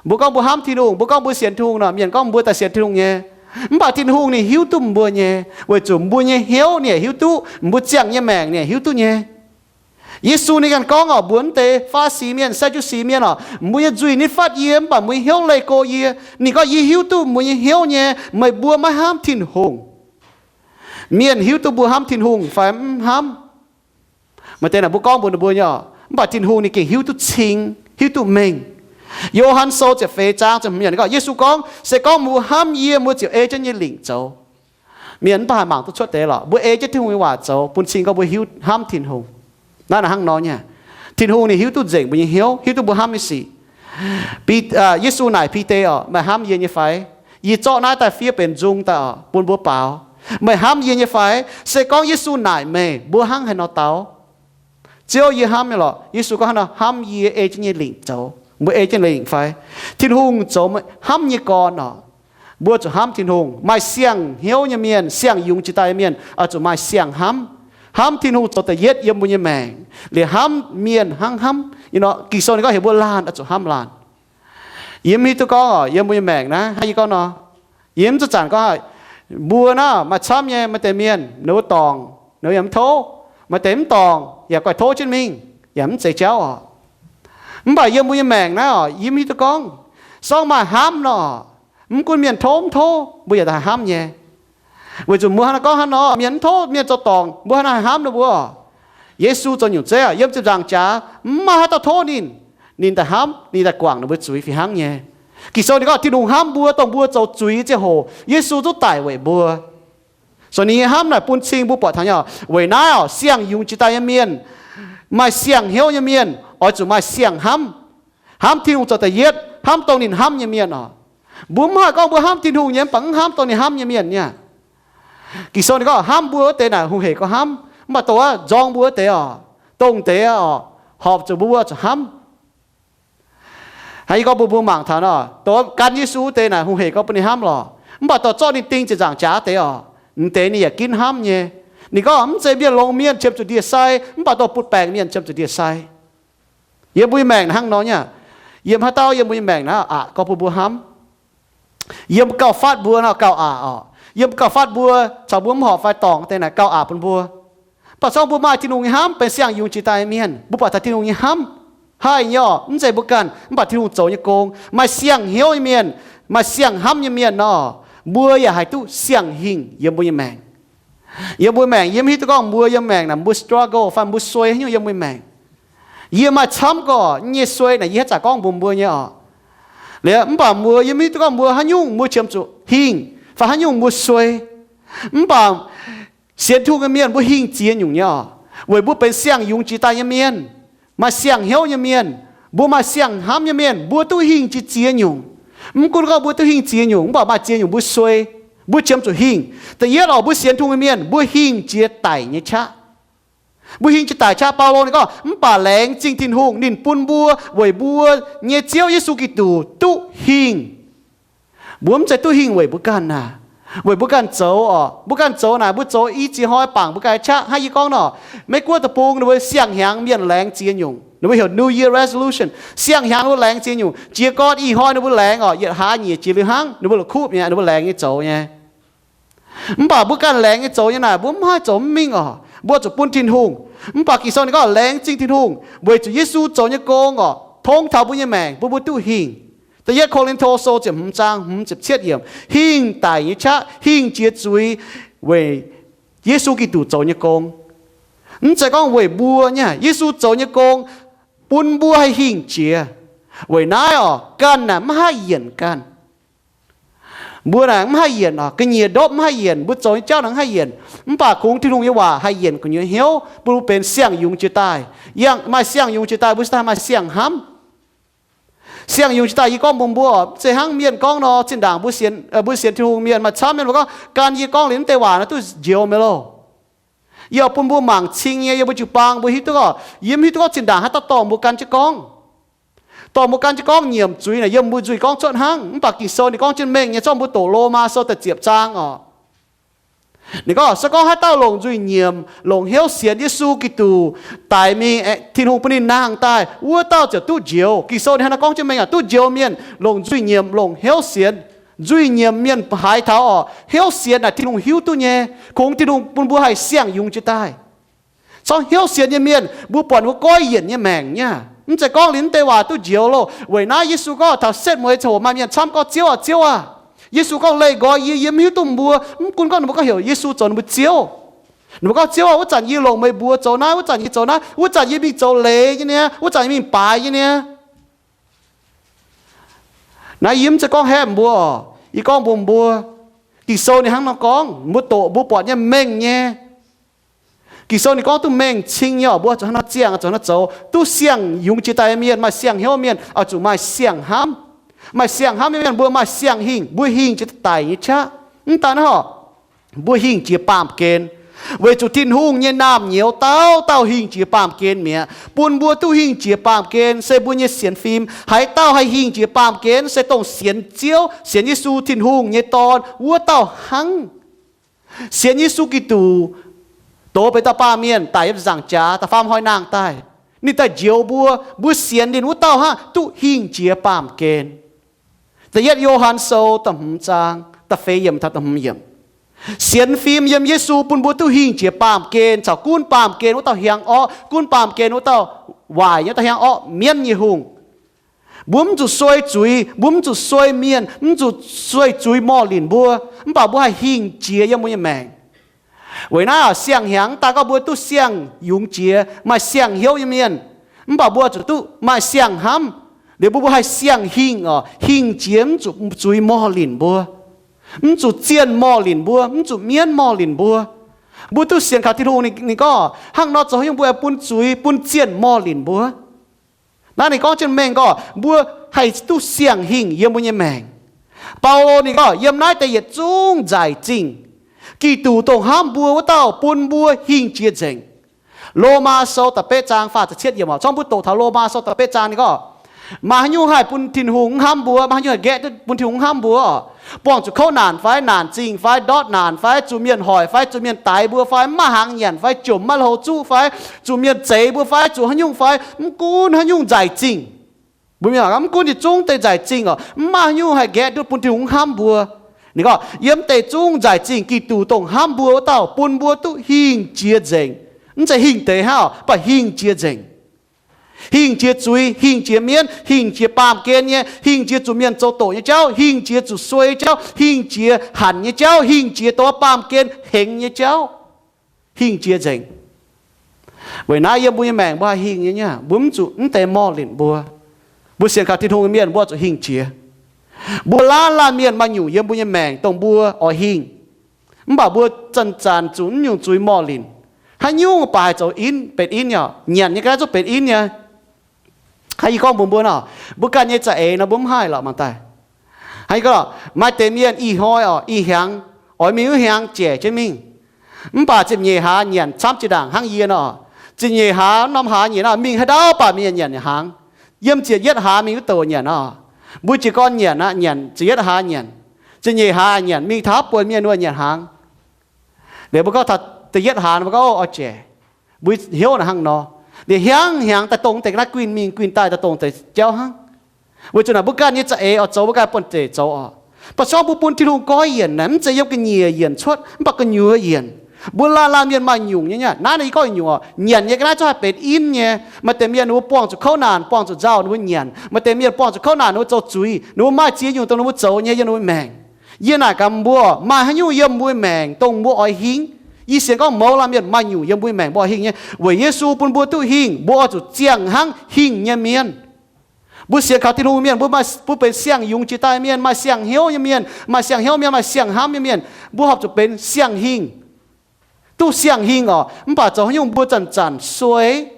Mbuo gorngv mbuo hnamv Tin-Hungh, mbuo gorngv mbuo sienx Tin-Hungh nor, mienh gorngv mbuo daaih sienx Tin-Hungh nyei. Mv baac Tin-Hungh ninh hiuv duqv mbuo nyei, weic zuqc mbuo nyei hnyouv ninh hiuv duqv, mbuo ziangh nyei maengc ninh hiuv duqv nyei. Yesu ninh ganh gorngv oc, mbuox naaiv deix Faa^li^si mienh, Saa^ndu^si mienh oc, Mbuo nyei nzuih nitv fatv yie, mv baac mbuo nyei hnyouv leih go yie. Ninh gorngv, Yie hiuv duqv mbuo nyei hnyouv nyei, meih mbuo maiv hnamv Tin-Hungh. Mienh hiuv duqv mbuo hnamv Tin-Hungh fai mv hnamv. Maaih deix naaic mbuo gorngv mbuox ninh mbuo nyei oc, mv baac Tin-Hungh ninh gengh hiuv duqv cing, hiuv duqv mengh. Yo^han Sou ziepc feix zaang ziepc hmz yiemc ninh gorngv, Yesu gorngv, Se gorngv mbuo hnamv yie, mbuo ziouc ei jienv nyei lingc zoux. Mienh mv baac haih mangc duqv cuotv deix lorqc, mbuo ei jienv Tin-Hungh nyei waac zoux bun cing gorngv mbuo hiuv hnamv Tin-Hungh. Naaiv naaic hnangv nor nyei. Tin-Hungh ninh hiuv duqv nzengc mbuo nyei hnyouv, hiuv duqv mbuo hnamv nyei sic. Bi, aa, Yesu naaic Bide oc, Meih hnamv yie nyei fai? Yie zorqv naaiv daaih fiev benx nzung daaih oc, bun mbuo baaux, Meih hnamv yie nyei fai? Se gorngv Yesu naaic meih, mbuo hnangv haaix nor daux? Ziouv, yie hnamv nyei lorqc. Yesu gorngv haaix nor? Hnamv yie, ei jienv nyei lingc zoux. Mbuo ei jienv lingc fai? Tin-Hungh zoux hnamv nyei gorn oc. Mbuo zuqc hnamv Tin-Hungh. Maaih siang-hnyouv nyei mienh, siang-yungz jiex daaih nyei mienh oix zuqc maaih siang-hnamv. Hnamv Tin-Hungh zoux da'yietv yiem mbuo nyei maengc, liuz hnamv mienh hnangv hnamv. Ging-Sou ninh gorngv heuc mbuo laanh oix zuqc hnamv laanh. Yie mv hiuv duqv gorngv oc, yiem mbuo nyei maengc naaiv, hnangv yie gorngv nor, yie mv zuqc zanc gorngv, mbuo naaiv maaih camv nyei, maaih deix mienh ninh mbuo dorngc, ninh mbuo yaac mv tov, maaih deix mv dorngc yaac guaih tov jienv mingh, yaac mv zeiz jauv oc. Mv baac yiem mbuo nyei maengc naaiv oc, yie mv hiuv duqv gorngv, se gorngv maaih hnamv nor, mv gunv mienh tov mv tov, mbuo yaac haih hnamv nyei. Weic zuqc mbuo hnangv naaiv gorngv hnangv nor, mienh mv tov, mienh zoux dorngc, mbuo hnangv naaiv haih hnamv ninh mbuo oc. Yesu zoux nyungc zeiv yiem ziepc nzaangc jaax, mv maaih haaix dauh tov ninh, ninh daaih hnamv, ninh daaih guangc ninh mbuo zuiz fih hnangv nyei. Ging-Sou ninh gorngv Tin-Hungh hnamv mbuo, dongh mbuo zoux zuiz nyei ziangh hoc, Yesu zungv daic weic mbuo. So ninh nyei hnamv naaic bun cing mbuo buatc taux nyei oc. Weic naaiv oc, siang-yungz jiex daaih nyei mienh, maaih siang-hnyouv nyei mienh oix zuqc maaih siang-hnamv. Hnamv Tin-Hungh zoux da'yietv, hnamv dongh ninh hnamv nyei mienh oc. Mbuo mv haih gorngv mbuo hnamv Tin-Hungh nyei mv baac mv hnamv dongh ninh hnamv nyei mienh nyei. Ging-Sou ninh gorngv hnamv mbuo wuov deix naaic hungh hec gorngv hnamv, mv baac dongh wuov nzorng mbuo wuov deix oc, dongh deix oc, horpc zuqc mbuo zuqc hnamv. Hnangv yie gorngv mbuo mbuo mangc taux nor, dongh gan Yesu wuov deix naaic hungh hec gorngv bun ninh hnamv lorqc, mv baac dorh zorqv ninh ding ziepc nzaangc jaax deix oc, m'deix ninh yaac ginv hnamv nyei. Ninh gorngv mv zeiz mienh longx mienh qiemx zuqc ndie-sai, mv baac dongh butv-baengc mienh qiemx zuqc ndie-sai. Yiem mbuo nyei maengc hnangv nor nyei. Yiem haaix dauh yiem mbuo nyei maengc naaiv aqc gorngv bun mbuo hnamv? Yiem gauh fatv mbuo nor gauh aqc oc. Yiem gauh fatv mbuo caux mbuo mv horpc fai dorngc deix naaic gauh aqc bun mbuo. Mv baac se gorngv mbuo maaih Tin-Hungh nyei hnamv benx siang-yungz jiex daaih nyei mienh, mbuo buatc taux Tin-Hungh nyei hnamv haih nyei oc. Mv zeiz mbuo ganh, mv baac Tin-Hungh zoux nyei gong. Maaih siang-hnyouv nyei mienh, maaih siang-hnamv nyei mienh nor, mbuo yaac haih duqv siang-hingh yiem mbuo nyei maengc. Yiem mbuo maengc yie mv hiuv duqv gorngv mbuo yiem maengc naaic mbuo struggle fai mbuo suei haaix nyungc yiem mbuo maengc. Yie maaih camv gorqv nyei suei naaic yie haaix zanc gorngv mbuox mbuo nyei oc. Liuz mv baac mbuo yie mv hiuv duqv gorngv mbuo haaix nyungc mbuo qiemx zuqc hingh fai haaix nyungc mbuo suei. Mv baac sienx Tin-Hungh nyei mienh mbuo hingh ziex nyungc nyei oc. Weic mbuo benx siang-yungz jiex daaih nyei mienh, maaih siang-hnyouv nyei mienh, mbuo maaih siang-hnamv nyei mienh, mbuo duqv hingh jiex ziex nyungc. Mv gunv gorngv mbuo duqv hingh ziex nyungc, mv baac maaih ziex nyungc mbuo suei, mbuo qiemx zuqc hingh. Da'yietv oc, mbuo sienx Tin-Hungh nyei mienh mbuo hingh jiex daic nyei qaqv. Mbuo hingh jiex daic qaqv. Baulo ninh gorngv, mv baac laengz zingh Tin-Hungh, ninh bun mbuo weic mbuo nyei Ziouv Yesu Giduc duqv hingh. Mbuo mv zeiz duqv hingh weic mbuo ganh naaic, weic mbuo ganh zoux oc. Mbuo ganh zoux naaic, mbuo zoux i ziex hnoi bangc mbuo ganh qaqv. Hnangv yie gorngv nor, Meiv Guoqv deic-bung ninh mbuo siang-hnyangx mienh laengz ziex nyungc, ninh mbuo heuc New Year resolution. Siang-hnyangx ninh mbuo laengz ziex nyungc. Jiez gorn ih hnoi ninh mbuo laengz oc, yietc hlaax nyiec jiex liuz hnangv ninh mbuo la'kuqv mi'aqv, ninh mbuo laengz nyei zoux nyei. Mv baac mbuo ganh laengz nyei zoux nyei naaic, mbuo mv haih zoux mv mingh oc. Mbuo zuqc bun Tin-Hungh. Mv baac Ging-Sou ninh gorngv laengz zingh Tin-Hungh weic zuqc Yesu zoux nyei gong oc, tong taux mbuo nyei maengc bun mbuo duqv hingh. Da'yietv Ko^lin^to Sou ziepc hmz zaang hmz ziepc cietv yiemc, hingh daic nyei qaqv, hingh jiex zuiz weic Yesu Giduc zoux nyei gong. Mv zeiz gorngv weic mbuo nyei, Yesu zoux nyei gong bun mbuo haih hingh jiex. Weic naaiv oc, ganh naaic mv haih yienc ganh. Mbuo naaic mv haih yienc oc, ga'nyiec ndopv mv haih yienc, mbuo zoux nyei jauv naaic mv haih yienc. Mv baac kungx Tin-Hungh nyei waac haih yienc gu'nyuoz hnyouv, bun mbuo benx siang-yungz jiex daaih. Yangh maaih siang-yungz jiex daaih, mbuo cingx daaih maaih siang-hnamv. Siang-yungz jiex daaih, yie gorngv mbuox mbuo, mv zeiz hnangv mienh gorngv nor, zinh ndaangc mbuo sienx, mbuo sienx Tin-Hungh mienh maaih camv mienh mbuo gorngv, gan yie gorngv liuz naaiv deix waac nor duqv njoux mi'aqv loh. Yie bun mbuo mangc cing nyei, yie mbuo jiu-baang mbuo hiuv duqv oc, yie mv hiuv duqv gorngv zinh ndaangc haaix dauh dorh mbuo gan jienv gorngv. Dorh mbuo gan jienv gorngv nyiemc zuiz naaic yiem mbuo nzuih gorngv cuotv hnangv. Mv baac Ging-Sou ninh gorngv jienv mengh nyei, zorqv mbuo doqc Lomaa Sou da'ziepc zaang oc. Ninh gorngv, se gorngv haaix dauh longc nzuih nyiemc, longc hnyouv sienx Yesu Giduc daic mingh, Tin-Hungh bun ninh nangh daaih, wuov dauh ziouc duqv njoux. Ging-Sou ninh hnangv naaiv gorngv jienv mengh aqv, duqv njoux mienh longc nzuih nyiemc, longc hnyouv sienx. Nzuih nyiemc mienh haiz taux oc, hnyouv sienx naaic Tin-Hungh hiuv duqv nyei. Kungx Tin-Hungh bun mbuo haih siang-yungz jiex daaih. Corc hnyouv sienx nyei mienh, mbuo buatc mbuo goiv yienc nyei maengc nyei. Mv zeiz gorngv liuz naaiv deix waac duqv njoux loh. Weic naaiv Yesu gorngv taux setv mueiz ziangh hoc maaih mienh camv gorngv, Ziouv aah! Ziouv aah! Yesu gorngv, leih nqoi yie, yie mv hiuv duqv mbuo. Mv gunv gorngv ninh mbuo gorngv heuc Yesu zoux ninh mbuo Ziouv. Ninh mbuo gorngv, Ziouv aah, wuov zanc yie longc meih mbuox zoux naaiv, wuov zanc yie zoux naaiv, wuov zanc yie mingh zoux leiz nyei niaa, wuov zanc yie mingh baaix nyei niaa. Naaiv yie mv zeiz gorngv haeqv mbuo oc. Yie gorngv mbuox mbuo, Ging-Sou ninh hnangv nor gorngv, mbuo doqc mbuo buatc nyei mengh nyei. Ging-Sou ninh gorngv duqv mengh cing nyei oc. Mbuo zuqc hnangv nor ziangh, zuqc hnangv nor zoux. Duqv siang-yungz jiex daaih nyei mienh, maaih siang-hnyouv mienh, oix zuqc maaih siang-hnamv. Maaih siang-hnamv nyei mienh mbuo maaih siang-hingh, mbuo hingh jiex daic nyei qaqv. Mv daan hnangv oc, mbuo hingh jiex baamh gen, weic zuqc Tin-Hungh nyei naamh nyouz dauh dauh hingh jiex baamh gen mi'aqv. Bun mbuo duqv hingh jiex baamh gen se mbuo nyei sienx fim. Haaix dauh haih hingh jiex baamh gen se dongh sienx Ziouv, sienx Yesu, Tin-Hungh nyei Dorn, wuov dauh hnangv. Sienx Yesu Giduc, doz benx dauh baamh mienh, daic yiem zaangc jaax, da'faam hnoi nangh daaih, ninh daaih njoux mbuo. Mbuo sienx ninh wuov dauh hnangv duqv hingh jiex baamh gen. Da'yietv Yo^han Sou da'hmz zaang da'feix yiemc taux da'hmz yiemc. Sienx fim yiem Yesu bun mbuo duqv hingh jiex baamh gen caux gunv baamh gen wuov dauh hiaang orqv, gunv baamh gen wuov dauh waaic nyei, wuov dauh hiaang orqv mienv nyei hungh. Mbuo mv zuqc suei zuiz, mbuo mv zuqc suei mienh, mv zuqc suei zuiz morh linc mbuo. Mv baac mbuo haih hingh jiex yiem mbuo nyei maengc. Weic naaiv siang-hnyangx daaih gorngv mbuo duqv siang-yungz jiex, maaih siang-hnyouv nyei mienh. Mv baac mbuo zuqc duqv maaih siang-hnamv, liuz mbuo mbuo haih siang-hingh oc, hingh jiex mv zuqc zuiz morh linc mbuo, mv zuqc zienh morh linc mbuo, mv zuqc mienv morh linc mbuo. Mbuo duqv sienx kaux Tin-Hungh, ninh gorngv hnangv nor zoux haaix nyungc mbuo haih bun zuiz bun zienh morh linc mbuo. Naaiv ninh gorngv jienv mengh gorngv mbuo haih duqv siang-hingh yiem mbuo nyei maengc. Baulo ninh gorngv yiem naaiv deix yietc zungv nzaic zingh, Giduc dongh hnamv mbuo wuov dauh bun mbuo hingh jiex nzengc. Lomaa Sou da'betv zaang faah ziepc cietv yiemc oc. Corc mbuo doqc taux Lomaa Sou da'betv zaang ninh gorngv, maaih haaix nyungc haih bun Tin-Hungh mv hnamv mbuo? Maaih haaix nyungc haih nqaeqv duqv bun Tin-Hungh mv hnamv mbuo? Buangh zuqc kouv naanc fai, naanc zingh fai, ndortv naanc fai, zuqc mienh hoic fai, zuqc mienh daix mbuo fai, mv maaih hnaangx nyanc fai, jomc maiv louh zuqv fai, zuqc mienh zeix mbuo fai, zuqc haaix nyungc fai, mv gunv haaix nyungc nzaic zingh, mbuo mienh mv gunv yietc zungv deix nzaic zingh oc, mv maaih haaix nyungc haih nqaeqv duqv bun Tin-Hungh mv hnamv mbuo. Ninh gorngv yiem deix zungv nzaic zingh Giduc dongh hnamv mbuo wuov dauh bun mbuo duqv hingh jiex nzengc. Mv zeiz hingh deix hnangv, mv baac hingh jiex nzengc. Hingh jiex zuiz, hingh jiex mienv, hingh jiex baamh gen nyei, hingh jiex zuqc mienh zoux doqc nyei jauv, hingh jiex zuqc suei jauv, hingh jiex hanc nyei jauv, hingh jiex dongh baamh gen hengx nyei jauv, hingh jiex nzengc. Weic naaiv yiem mbuo nyei maengc mbuo haih hingh nyei, mbuo mv zuqc mv deix morh linc mbuo. Mbuo sienx kaux Tin-Hungh nyei mienh mbuo zuqc hingh jiex. Mbuo laanh laanh mienh maaih nyungc yiem mbuo nyei maengc dongh mbuo oix hingh. Mv baac mbuo zanc-zanc zuqc mv nyungc zuiz morh linc. Haaix nyungc baaix zoux inv, benx inv nyei, nyanc nyei ga'naaiv zungv benx inv nyei. Hnangv yie gorngv mbuox mbuo nor, mbuo ganh nyei za'eix nor mbuo mv haih lorqc mangc daaih. Hnangv yie gorngv, maaih deix mienh ih hnoi oc, ih hnyangx, oix mingh wuov hnyangx jaic jienv mingh. Mv baac ziepc nyeic hlaax nyanc camv jiex ndaangc hnangv yie nor, Ziepc nyeic hlaax norm hlaax nyienc aqv, mingh haaix ndau baac mienh nyanc hnaangx. Yiem ziepc yietv hlaax mingh wuov douc nyanc aqv. Mbuo jiez gorn nyanc aqv, nyanc ziepc yietv hlaax nyanc. Ziepc nyeic hlaax nyanc, mingh taux buonc mienh wuov nyanc hnaangx. Liuz mbuo gorngv taux da'yietv hlaax, mbuo gorngv, Ov, oix jaic. Mbuo hnyouv naaic hnangv nor. Liuz hiaangx hnyangx daaih dongh deix ga'naaiv guinh mingh guinh daaih, daaih dongh deix jauv hnangv. Weic zuqc naaic mbuo ganh nyei za'eix oix zoux, mbuo ganh buonv-zeic zoux oc. Mv baac se gorngv mbuo bun Tin-Hungh goiv yienc naaic, mv zeiz yiem ga'nyiec yienc cuotv, mv baac gu'nyuoz yienc. Mbuo laanh laanh mienh maaih nyungc nyei, nyei naaiv naaiv yie gorngv nyungc oc. Nyanc nyei ga'naaiv zungv haih benx in nyei. Maaih deix mienh ninh mbuo buangh zuqc kouv naanc, buangh zuqc nzauh ninh mbuo nyanc. Maaih deix mienh buangh zuqc kouv naanc ninh mbuo zoux zuiz, ninh mbuo maaih ziex nyungc dongh ninh mbuo zoux nyei yiem ninh mbuo maengc. Yie naaic gaax mbuo, maaih haaix nyungc yiem mbuo maengc dongh mbuo oix hingh? Yie sienx gorngv mouz laanh mienh maaih nyungc yiem mbuo maengc mbuo oix hingh nyei. Weic Yesu bun mbuo duqv hingh, mbuo oix zuqc ziangh hnangv hingh nyei mienh. Mbuo sienx kaux Tin-Hungh mienh, mbuo maaih, mbuo benx siang-yungz jiex daaih mienh, maaih siang-hnyouv nyei mienh, maaih siang-hnyouv mienh, maaih siang-hnamv nyei mienh. Mbuo horpc zuqc benx siang-hingh, duqv siang-hingh oc. Mv baac zoux haaix nyungc mbuo zanc-zanc suei?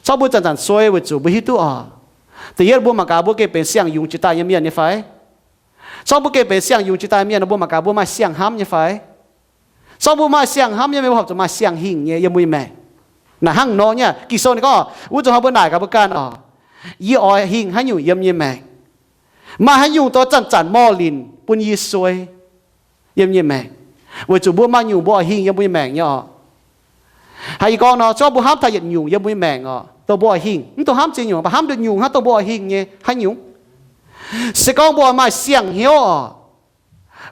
Cov mbuo zanc-zanc suei weic zuqc mbuo hiuv duqv oc, da'yietv mbuo mangc gaax mbuo gengh benx siang-yungz jiex daaih nyei mienh nyei fai? Cov mbuo gengh benx siang-yungz jiex daaih mienh, mbuo mangc gaax mbuo maaih siang-hnamv nyei fai? Cov mbuo maaih siang-hnamv nyei mienh, mbuo horpc zuqc maaih siang-hingh nyei yiem mbuo nyei maengc. Naaic hnangv nor nyei, Ging-Sou ninh gorngv, wuov zuqc hnoi mbuo naaic gaax mbuo ganh oc, yie oix hingh haaix nyungc yiem nyei maengc? Maaih haaix nyungc dongh zanc-zanc morh linc bun yie suei yiem nyei maengc? Weic zuqc mbuo maaih nyungc mbuo oix hingh yiem mbuo nyei maengc nyei oc. Haiz yie gorngv nor, cov mbuo hnamv taux yietc nyungc yiem mbuo nyei maengc oc, dongh mbuo oix hingh. Mv dongh hnamv ziex nyungc, mv baac hnamv nduqc nyungc hnangv dongh mbuo oix hingh nyei haaix nyungc? Se gorngv mbuo oix maaih siang-hnyouv oc,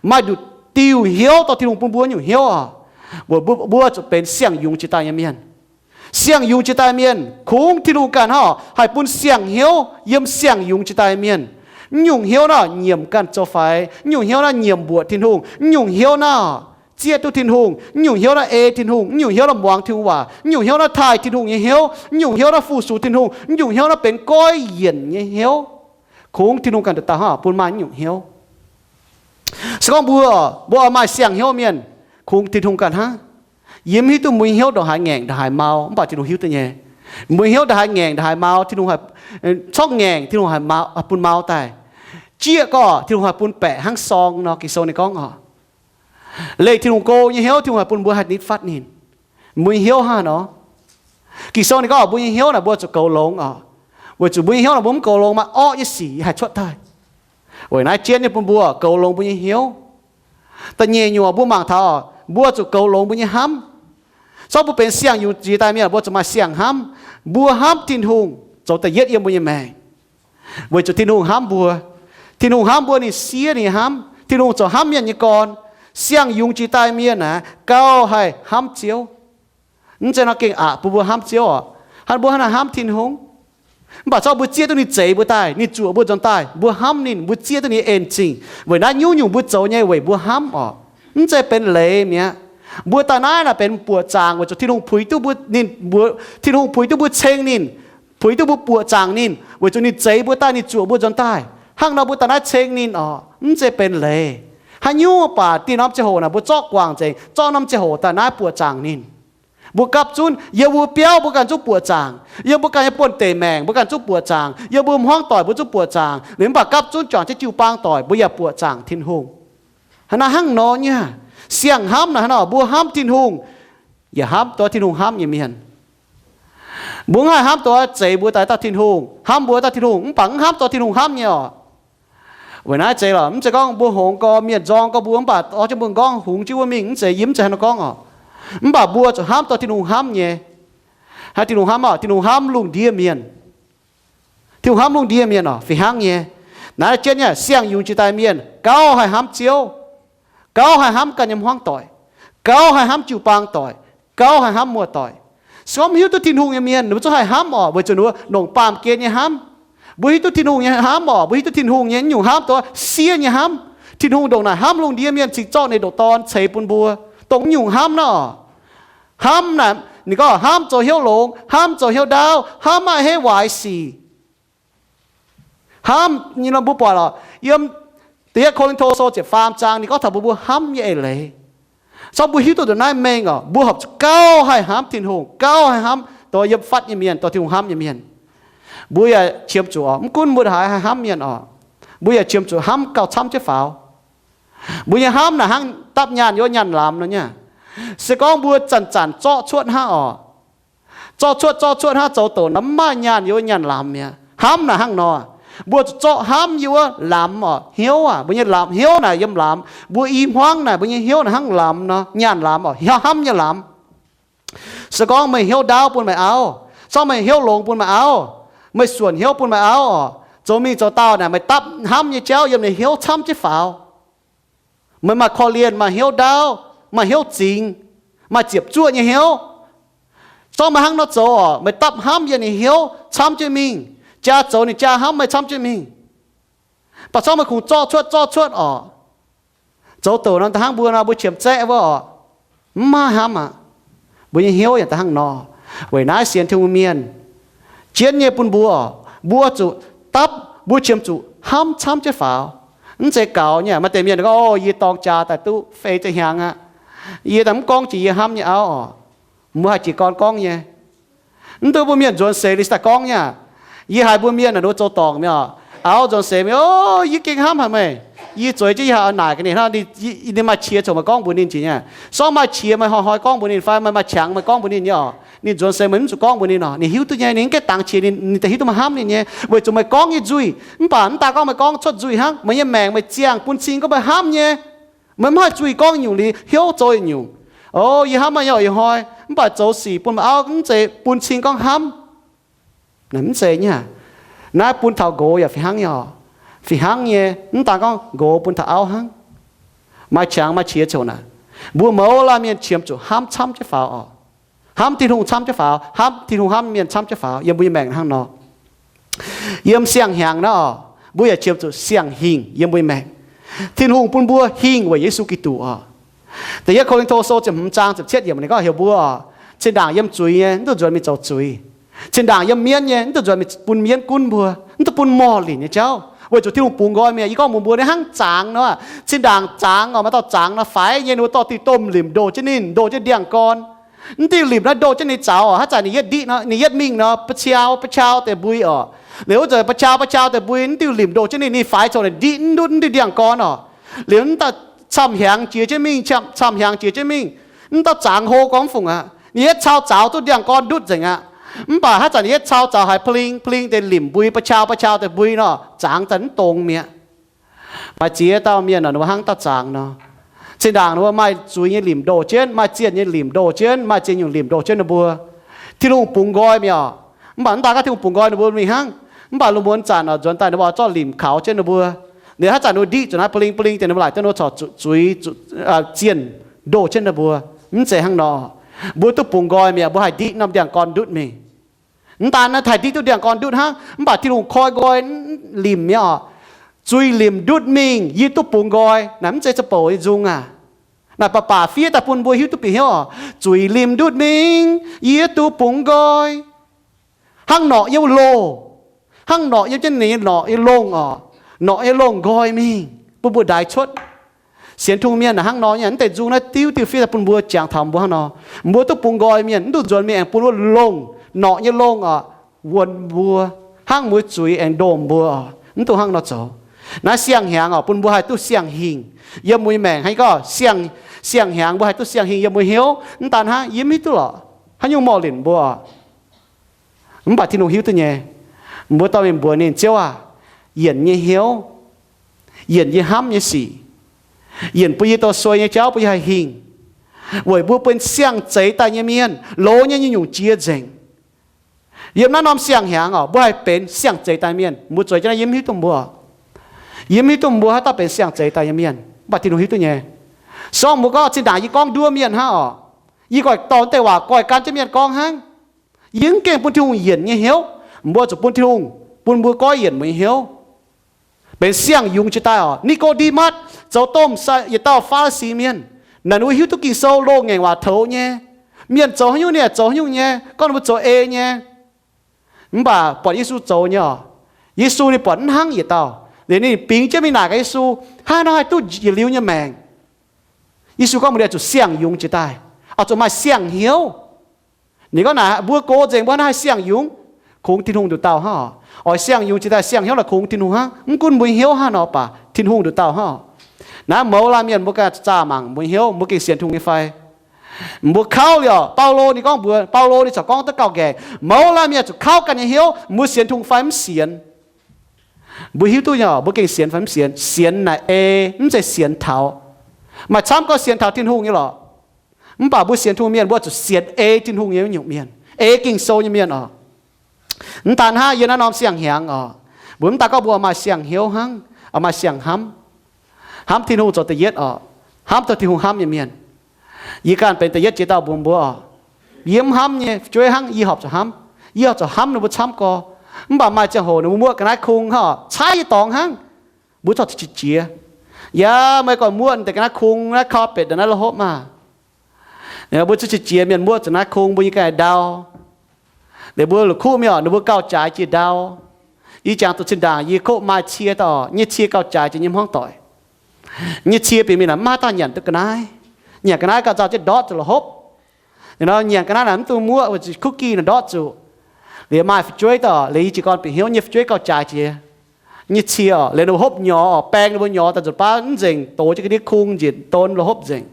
maaih nduqc diuh hnyouv dorh Tin-Hungh bun mbuo nyungc hnyouv oc, mbuo, mbuo zuqc benx siang-yungz jiex daaih nyei mienh. Siang-yungz jiex daaih mienh, kungx Tin-Hungh ganh hnangv oc, haih bun siang-hnyouv yiem siang-yungz jiex daaih mienh. Mv nyungc hnyouv naaiv nyiemc ganh zoux faix. Mv nyungc hnyouv naaiv nyiemc mbuoqc Tin-Hungh. Mv nyungc hnyouv naaiv zieqv duqv Tin-Hungh. Mv nyungc hnyouv naaiv ei Tin-Hungh. Mv nyungc hnyouv naaiv muangx Tin-Hungh waac. Mv nyungc hnyouv naaiv taaih Tin-Hungh nyei hnyouv. Mv nyungc hnyouv naaiv fu-sux Tin-Hungh. Mv nyungc hnyouv naaiv benx goiv yienc nyei hnyouv. Kungx Tin-Hungh ganh dauh dauh hnangv oc bun maaih mv nyungc hnyouv. Se gorngv mbuo, mbuo oix maaih siang-hnyouv mienh, kungx Tin-Hungh ganh hnangv. Yie mv hiuv duqv mbuo nyei hnyouv ndongc haaix ngaengc ndongc haaix mau, mv baac Tin-Hungh hiuv duqv nyei. Mbuo nyei hnyouv ndongc haaix ngaengc ndongc haaix mau, Tin-Hungh haih, corngv ngaengc Tin-Hungh haih mau, haih bun mau daaih. Jieqv gorqv Tin-Hungh haih bun baeqc hnangv sorng nor, Ging-Sou ninh gorngv oc. Leih Tin-Hungh go nyei hnyouv, Tin-Hungh haih bun mbuo haih nitv fatv ninh. Mbuo nyei hnyouv hnangv nor, Ging-Sou ninh gorngv mbuo nyei hnyouv naaic mbuo zuqc goux longx oc. Weic zuqc mbuo nyei hnyouv naaic mbuo mv goux longx, maaih orqv nyei sic haih cuotv daaih. Weic naaiv jienv nyei bun mbuo goux longx mbuo nyei hnyouv. Da'nyeic nyungc mbuo mangc taux, mbuo zuqc goux longx mbuo nyei hnamv. Zorqv mbuo benx siang-yungz jiex daaih mienh, mbuo zuqc maaih siang-hnamv. Mbuo hnamv Tin-Hungh zoux da'yietv yiem mbuo nyei maengc. Weic zuqc Tin-Hungh hnamv mbuo. Tin-Hungh hnamv mbuo, ninh siev ninh nyei hnamv. Tin-Hungh zoux hnamv mienh nyei gorn. Siang-yungz jiex daaih mienh aeqv, gauh haih hnamv Ziouv. Mv zeiz nor gengh aqc bun mbuo hnamv Ziouv oc. Hnangv mbuo hnangv naaiv hnamv Tin-Hungh. Mv baac zorqv mbuo zieqv duqv ninh zeix mbuo daaih, ninh zuoqc mbuo nzuonx daaih, mbuo hnamv ninh, mbuo zieqv duqv ninh nyei en-zingh. Weic naaiv nyungc-nyungc mbuo zoux nyei weic mbuo hnamv oc. Mv zeiz benx leiz mi'aqv. Mbuo daaih naaiv naaic benx buoqc zaangc weic zuqc Tin-Hungh puix duqv mbuo, ninh mbuo, Tin-Hungh puix duqv mbuo ceng ninh, puix duqv mbuo buoqc zaangc ninh, weic zuqc ninh zeix mbuo daaih, ninh zuoqc mbuo nzuonx daaih. Hnangv nor mbuo daaih naaiv ceng ninh oc, mv zeiz benx leiz. Haaix nyungc baac dieh norm ziangh hoc naaic mbuo zorqv guangc nzengc, zorqv norm ziangh hoc daaih naaiv buoqc zaangc ninh. Mbuo gapv zunv yiem mbuo biauv mbuo ganh zungv buoqc zaangc, yiem mbuo ganh nyei buonv-deic maengc mbuo ganh zungv buoqc zaangc, yiem mbuo hmuangv doic mbuo zungv buoqc zaangc, liuz mv baac gapv zunv juangc jienv jiu-baang doic mbuo yaac buoqc zaangc Tin-Hungh. Hnangv naaiv hnangv nor nyei, siang-hnamv naaic hnangv nor, mbuo hnamv Tin-Hungh, yaac hnamv dongh Tin-Hungh hnamv nyei mienh. Mbuo mv haih hnamv dongh zeix mbuo daaih dauh Tin-Hungh, hnamv mbuo dauh Tin-Hungh, mv baac mv hnamv dongh Tin-Hungh hnamv nyei oc. Weic naaiv zeiz lorqc, mv zeiz gorngv mbuo hngongx gorx mienh nzorng gorx mbuo mv baac orv jienv mbuo nqorngv hungx jienv wuov mingh, mv zeiz, yie mv zeiz hnangv nor gorngv oc. Mv baac mbuo zuqc hnamv dongh Tin-Hungh hnamv nyei. Haaix Tin-Hungh hnamv oc? Tin-Hungh hnamv lungh ndiev mienh. Tin-Hungh hnamv lungh ndiev mienh oc, fih hnangv nyei. Naaiv jienv nyei siang-yungz jiex daaih mienh gauh haih hnamv Ziouv, gauh haih hnamv ganh nyei hmuangv doic, gauh haih hnamv jiu-baang doic, gauh haih hnamv muoz-doic. Se gorngv mv hiuv duqv Tin-Hungh nyei mienh, ninh mbuo zungv haih hnamv oc, weic zuqc ninh mbuo longc baamh gen nyei hnamv. Mbuo hiuv duqv Tin-Hungh nyei hnamv oc, mbuo hiuv duqv Tin-Hungh nyei nyungc hnamv dongh siev nyei hnamv. Tin-Hungh ndongc naaic hnamv lungh ndiev mienh cingx zorqv ninh nyei ndoqc Dorn ceix bun mbuo, dongh nyungc hnamv naaiv oc. Hnamv naaic, ninh gorngv hnamv zoux hnyouv longx, hnamv zoux hnyouv ndaauv, hnamv maiv a'hneiv waaic sic. Hnamv nyei nor mbuo buatc lorqc, yiem Da'yietv Ko^lin^to Sou ziepc faam zaang ninh gorngv taux mbuo, mbuo hnamv nyei eix leiz. Zorqv mbuo hiuv duqv ndongc naaiv mengh oc, mbuo horpc zuqc gauh haih hnamv Tin-Hungh, gauh haih hnamv dongh yiem fatv nyei mienh, dongh Tin-Hungh hnamv nyei mienh. Mbuo yaac qiemx zuqc oc, mv gunv mbuo haaix haih hnamv mienh oc, mbuo yaac qiemx zuqc hnamv gauh camv jienv faaux. Mbuo nyei hnamv naaic hnangv dapv nyaanh yiem wuov nyaanh lamz nor nyei. Se gorngv mbuo zanc-zanc zorqv cuotv hnangv oc, Zorqv cuotv, zorqv cuotv hnangv, zoux douc nor mv maaih nyaanh yiem wuov nyaanh lamz mi'aqv. Hnamv naaic hnangv nor, mbuo zuqc zorqv hnamv yiem wuov lamz oc, hnyouv aac, mbuo nyei lamz, hnyouv naaic yiem lamz. Mbuo i hmuangv naaic, mbuo nyei hnyouv naaic hnangv lamz nor, nyaanh lamz oc, hnamv nyei lamz. Se gorngv meih hnyouv ndaauv bun meih auv, se gorngv meih hnyouv longx bun meih auv, meih suonc hnyouv bun meih auv oc, zoux mingh zoux daauh naaic meih dapv hnamv nyei jauv yiem ninh hnyouv camv jienv faaux. Meih maaih korv-lienh, maaih hnyouv ndaauv, maaih hnyouv zingx, maaih ziepc zuoqv nyei hnyouv. Se gorngv meih hnangv nor zoux oc, meih dapv hnamv yiem ninh hnyouv camv jienv mingh, jaa zoux ninh jaa hnamv meih camv jienv mingh. Mv baac se gorngv meih kungx zorqv cuotv, zorqv cuotv oc, zoux douc nor, hnangv mbuo nor, mbuo qiemx zaeqv wuov oc, mv maaih hnamv aqv. Mbuo nyei hnyouv yaac da'hnangv nor. Weic naaiv sienx Tin-Hungh mienh, jienv nyei bun mbuo oc, mbuo zuqc dapv, mbuo qiemx zuqc hnamv camv jienv faaux. Mv zeiz gaux nyei. Maaih deix mienh gorngv, O, yie dorng jaa daaih duqv feix ziepc hnyangx aqv. Yie daaih mv gorngv jiex yie hnamv nyei auv oc. Mbuo haih jiez gorn gorngv nyei. Mv duqv mbuo mienh nzuonx seix liuz daaih gorngv nyei aqv. Yie haiz mbuo mienh naaic ninh mbuo zoux dorngc mi'aqv oc, auv nzuonx seix mingh, O, yie gengh hnamv haic meih. Yie zueiz jienv yie haih oix naaic gaax ninh hnangv, ninh maaih qiex coc meih gorngv mbuox ninh jiex nyei aqv. Se gorngv maaih qiex meih hnoi-hnoi gorngv mbuox ninh fai meih maaih qangx meih gorngv mbuox ninh nyei oc. Ninh nzuonx seix meih mv zuqc gorngv mbuox ninh oc. Ninh hiuv duqv nyei, ninh mv gaengh dangx qiex, ninh daaih hiuv duqv meih hnamv ninh nyei, weic zuqc meih gorngv nyei nzuih. Mv baac mv daaih gorngv meih gorngv cuotv nzuih hnangv, meih nyei maengc meih ziangh bun cing gorngv meih hnamv nyei. Meih mv haih zuih gorngv nyungc liuz hnyouv zoux yietc nyungc. O, yie hnamv meih nyei oc, ih hnoi, mv baac zoux sic bun meih auv mv zeiz bun cing gorngv hnamv. Naaiv mv zeiz nyei aqv. Naaiv bun taux nqox yaac fih hnangv nyei oc. Fih hnangv nyei, mv daan gorngv nqox bun taux auv hnangv. Maaih qangx maaih qiex coc naaic, mbuo mouz laanh mienh qiemx zuqc hnamv camv jienv faaux oc. Hnamv Tin-Hungh camv jienv faaux, hnamv Tin-Hungh hnamv mienh camv jienv faaux yiem mbuo nyei maengc hnangv nor. Yiem siang-hnyangx naaiv oc, mbuo yaac qiemx zuqc siang-hingh yiem mbuo nyei maengc. Tin-Hungh bun mbuo hingh weic Yesu Giduc oc. Da'yietv Ko^lin^to Sou ziepc hmz zaang ziepc cietv yiemc ninh gorngv heuc mbuo oc, zinh ndaangc yiem zuiz nyei, mv dungx nzuonx mingh zoux zuiz. Zinh ndaangc yiem mienv nyei, mv dungx nzuonx mingh bun mienv gunv mbuo, mv dungx bun morh linc nyei jauv, weic zuqc Tin-Hungh bungx nqoi mi'aqv. Yie gorngv mbuox mbuo, ninh hnangv zangx nor, zinh ndaangc zangx oc, maaih dauh zangx nor faix nyei, ninh mbuo dorh diuh domh limc ndoh jienv ninh, ndoh jienv ndiangx-gorn. Mv diuh limc naaiv ndoh jienv ninh zaux oc, haaix zanc ninh yietv ndiqv nor, ninh yietv mingh nor, ba'qau ba'qau deix mbui oc. Liuz wuov zanc ba'qau ba'qau deix mbui, mv diuh limc ndoh jienv ninh, ninh faix coc naaic ndiqv mv ndutv mv diuh ndiangx-gorn oc. Liuz mv dauh camv-hnyangx jiex jienv mingh, camv-hnyangx jiex jienv mingh, mv dauh zangx hlo gorngv mv fungc aqv. Ninh yietv cau zaux duqv ndiangx-gorn ndutv nzengc aqv. Mv baac haaix zanc ninh yietv cau zaux haiz pa'ling pa'ling deix limc mbui, ba'qau ba'qau deix mbui nor, zangx daaih mv dongz mi'aqv. Maaih ziex dauh mienh nor, ninh mbuo hnangv dauh zangx nor. Zinh ndaangc ninh mbuo maaih zuiz nyei limc ndoh jienv, maaih zienh nyei limc ndoh jienv, maaih ziex nyungc limc ndoh jienv ninh mbuo. Tin-Hungh bungx nqoi mi'aqv oc. Mv baac mv daan gorngv Tin-Hungh bungx nqoi ninh mbuo mingh hnangv. Mv baac lungh muonz zanc oc, nzuonx daaih ninh mbuo oix zorqv limc kaux jienv ninh mbuo. Liuz haaix zanc ninh mbuo ndiqv zuqc naaiv pa'ling pa'ling deix, ninh mbuo laaic duqv ninh mbuo corc zuqc zuiz, zuqc, zienh ndoh jienv ninh mbuo. Mv zeiz hnangv nor. Mbuo duqv bungx nqoi mi'aqv, mbuo haih ndiqv norm ndiangx-gorn ndutv mingh. Mv daan naaiv haih ndiqv duqv ndiangx-gorn ndutv hnangv, mv baac Tin-Hungh koi nqoi limc mi'aqv oc. Zuiz limc ndutv mingh, yie duqv bungx nqoi. Naaiv mv zeiz za'bouc nyei nzung aac. Naaiv baac baac fiev daaih bun mbuo hiuv duqv bieqc hnyouv oc. Zuiz limc ndutv mingh, yie duqv bungx nqoi. Hnangv norqc yiem loh, hnangv norqc yiem jienv ninh nyei norqc nyei longh oc. Norqc nyei longh nqoi mingh, bun mbuo ndaix cuotv. Sienx Tin-Hungh mienh naaic hnangv nor nyei, mv deix nzung naaiv diuv diuh fiev daaih bun mbuo jangx taux mbuo hnangv nor. Mbuo duqv bungx nqoi mienh, mv dungx nzuonx mingh aengx bun wuov longh, norqc nyei longh oc, wuonx mbuo, hnangv mbuo zuiz aengx ndomh mbuo oc. Mv dungx hnangv nor zoux. Naaiv siang-hnyangx oc, bun mbuo haih duqv siang-hingh yiem mbuo nyei maengc. Hnangv gorngv siang, siang-hnyangx mbuo haih duqv siang-hingh yiem mbuo hnyouv. Mv daan hnangv, yie mv hiuv duqv lorqc haaix nyungc morh linc mbuo oc. Mv baac Tin-Hungh hiuv duqv nyei. Mbuo dorh mingh mbuox ninh, Ziouv aac, yienc yie hnyouv, yienc yie hnamv nyei sic, yienc bun yie douz-suei nyei jauv bun yie haih hingh, weic mbuo benx siang-zeix daaih nyei mienh, loz nyei nyungc-nyungc jiex nzengc. Yiem naaiv norm siang-hnyangx oc, mbuo haih benx siang-zeix daaih mienh. Mbuo zueiz jienv naaiv, yie mv hiuv duqv mbuo, yie mv hiuv duqv mbuo haaix dauh benx siang-zeix daaih nyei mienh. Mv baac Tin-Hungh hiuv duqv nyei. Se gorngv mbuo gorngv, zinh ndaangc yie gorngv nduov mienh hnangv oc, yie goiv dorh deix waac goiv gan jienv mienh gorngv hnangv, yie mv gengh bun Tin-Hungh yienc nyei hnyouv. Mbuo zuqc bun Tin-Hungh, bun mbuo goiv yienc mbuo nyei hnyouv, benx siang-yungz jiex daaih oc. Ni^ko^nde^matv zoux domh yietc dauh Faa^li^si Mienh. Naaic ninh mbuo hiuv duqv Ging-Sou loz-ngaengc waac toux nyei. Mienh zoux haaix nyungc ninh yaac zoux haaix nyungc nyei, gorngv ninh mbuo zoux ei nyei. Mv baac buatc Yesu zoux nyei oc. Yesu ninh buatc mv hnangv yietc dauh. Liuz ninh bingx jienv mingh naaic gaax Yesu, Haaix nor haih duqv yietc liuz nyei maengc? Yesu gorngv mbuox ninh, Oix zuqc siang-yungz jiex daaih, oix zuqc maaih siang-hnyouv. Ninh gorngv naaic, Mbuo gox nzengc, mbuo hnangv haih siang-yungz? Kungx Tin-Hungh nduqc dauh hnangv oc. Oix siang-yungz jiex daaih, siang-hnyouv naaic kungx Tin-Hungh hnangv. Mv gunv mbuo nyei hnyouv hnangv nor baac, Tin-Hungh nduqc dauh hnangv oc. Naaiv mouz laanh mienh mbuo ganh zaah mangc mbuo nyei hnyouv, mbuo gengh sienx Tin-Hungh nyei fai? Mbuo kauv liuz, Baulo ninh gorngv mbuox, Baulo ninh corc gorngv duqv gauh nqaengc, mouz laanh mienh zuqc kauv ganh nyei hnyouv, mbuo sienx Tin-Hungh fai mv sienx. Mbuo hiuv duqv nyei, mbuo gengh sienx fai mv sienx. Sienx naaic ei, mv zeiz sienx taux. Maaih camv gorngv sienx taux Tin-Hungh nyei lorqc. Mv baac mbuo sienx Tin-Hungh mienh, mbuo zuqc sienx ei Tin-Hungh nyei nyungc mienh, ei Ging-Sou nyei mienh oc. Mv daan hnangv, yiem naaiv norm siang-hnyangx oc, mbuo mv daan gorngv mbuo maaih siang-hnyouv hnangv, maaih siang-hnamv, hnamv Tin-Hungh zoux da'yietv oc, hnamv taux Tin-Hungh hnamv nyei mienh. Yie ganh benx da'yietv jiex dauh mbuox mbuo oc, yie mv hnamv nyei fu'jueiv hnangv, yie horpc zuqc hnamv. Yie horpc zuqc hnamv ninh mbuo camv gorx. Mv baac maaih ziangh hoc ninh mbuo muoqv ga'naaiv kung hnangv oc, caaiv yie dorngx hnangv, mbuo corc zuqc qiex jiez. Yaac meih gorngv muoqv deix ga'naaiv kung, naaiv carpet, naaiv la'hopv maah. Mbuo zuqc qiex jiez, mienh muoqv zuqc naaiv kung, mbuo nyei ga'naaiv ndau. Liuz mbuo la'kuqv mingh oc, ninh mbuo gauh jaaix jiex ndau. Yie jangx duqv zinh ndaangc yie koqv maaih cie dauh, nyei cie gauh jaaix jiex nyei hmuangv doic. Nyei cie bieqc mingh naaic mv maaih dauh nyanc duqv ga'naaiv. Nyanc ga'naaiv gauh nzauh jienv ndortv zuqc la'hopv. Ninh nor nyanc ga'naaiv naaic mv dungx muoqv, weic zuqc cookie naaic ndortv zuqc. Liuz maaih fu'jueiv dauh, liuz yie jiez gorn bieqc hnyouv nyei fu'jueiv gauh jaaix jiex nyei cie oc. Liuz ninh mbuo hopv nyorx oc, baeng ninh mbuo nyorx daaih nzunc baav mv nzengc, dox jienv ga'ndiev kung njiec don la'hopv nzengc.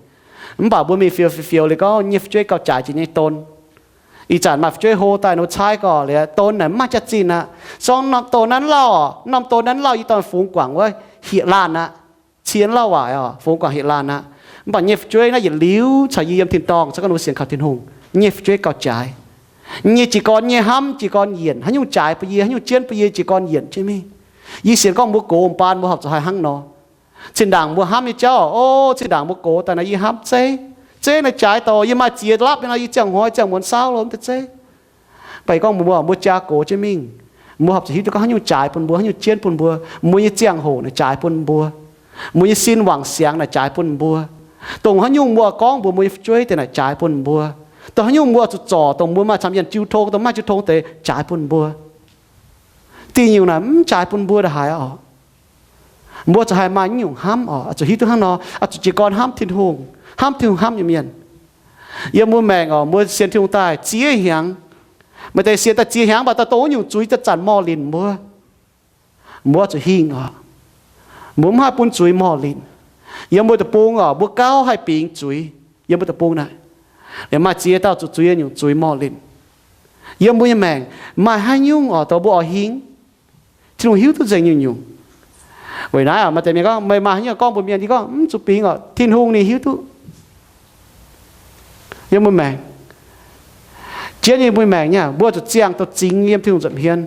Mv baac mbuo mingh fioux fioux fioux liuz gorngv nyei fu'jueiv gauh jaaix jiex nyei don. Ih zanc maaih fu'jueiv hlo daaih ninh mbuo caaiv gorx liuz don naaic mv maaih jaax-zinh aqv. Sorng norm don naaiv lauh oc, norm don naaiv lauh yie dorh fungx guangc wuov hietc laanh aqv. Cie lauh waaic oc, fungx guangc hietc laanh aqv. Mv baac nyei fu'jueiv naaiv yietc liuz caux yie yiem tin-dorngh, se gorngv ninh mbuo sienx kaux Tin-Hungh, nyei fu'jueiv gauh jaaix. Nyei jiez gorn nyei hnamv, jiez gorn yienc, haaix nyungc jaaix bun yie, haaix nyungc jienv bun yie, jiez gorn yienc jienv mingh. Yie sienx gorngv mbuo gox mv baan mbuo horpc zuqc haih hnangv nor. Zinh ndaangc mbuo hnamv nyei jauv, o, zinh ndaangc mbuo gox daaih naaic yie hnamv zeiv. Zeiv naaic jaaix douc, yie maaih ziex lapv nyei nor, yie ziangh hnoi ziangh muonz saauv lo mv deix zeiv. Mv baac yie gorngv mbuo, mbuo jaa gox jienv mingh, mbuo horpc zuqc hiuv duqv gorngv haaix nyungc jaaix bun mbuo, haaix nyungc jienv bun mbuo. Mbuo nyei ziangh hoc naaic jaaix bun mbuo. Mbuo nyei sin wangc siangx naaic jaaix bun mbuo. Dongh haaix nyungc mbuo gorngv mbuox mbuo nyei fu'jueiv deix naaic jaaix bun mbuo. Dongh haaix nyungc mbuo zuqc zorc, dongh mbuo maaih camv yienh jiu tong, dongh maaih jiu tong deix jaaix bun mbuo. Dingh nyungc naaic mv jaaix bun mbuo ndongc haaix oc. Mbuo zuqc haih maaih nyungc hnamv oc, zuqc hiuv duqv hnangv nor, zuqc jiez gorn hnamv Tin-Hungh, hnamv Tin-Hungh hnamv nyei mienh. Yiem mbuo maengc oc, mbuo sienx Tin-Hungh daaih ziex hnyangx. Maaih deix sienx daaih ziex hnyangx, mv baac daaih dongh wuov nyungc zuiz daaih zanc morh linc mbuo. Mbuo zuqc hingh oc. Mbuo mv haih bun zuiz morh linc. Yiem mbuo deic-bung oc, mbuo gauh haih bingx zuiz. Yiem mbuo deic-bung naaic, maaih ziex dauh zuqc zuiz nyungc zuiz morh linc. Yiem mbuo nyei maengc maaih haaix nyungc oc, dongh mbuo oix hingh, Tin-Hungh hiuv duqv nzengc nyungc-nyungc. Weic naaiv oc, maaih deix mienh gorngv, meih maaih haaix nyungc gorngv mbuox mienh, yie gorngv mv zuqc bingx oc, Tin-Hungh ninh hiuv duqv. Yiem mbuo maengc, jienv yiem mbuo maengc nyei, mbuo zuqc ziangh dongh zingx yiem Tin-Hungh nza'hmien.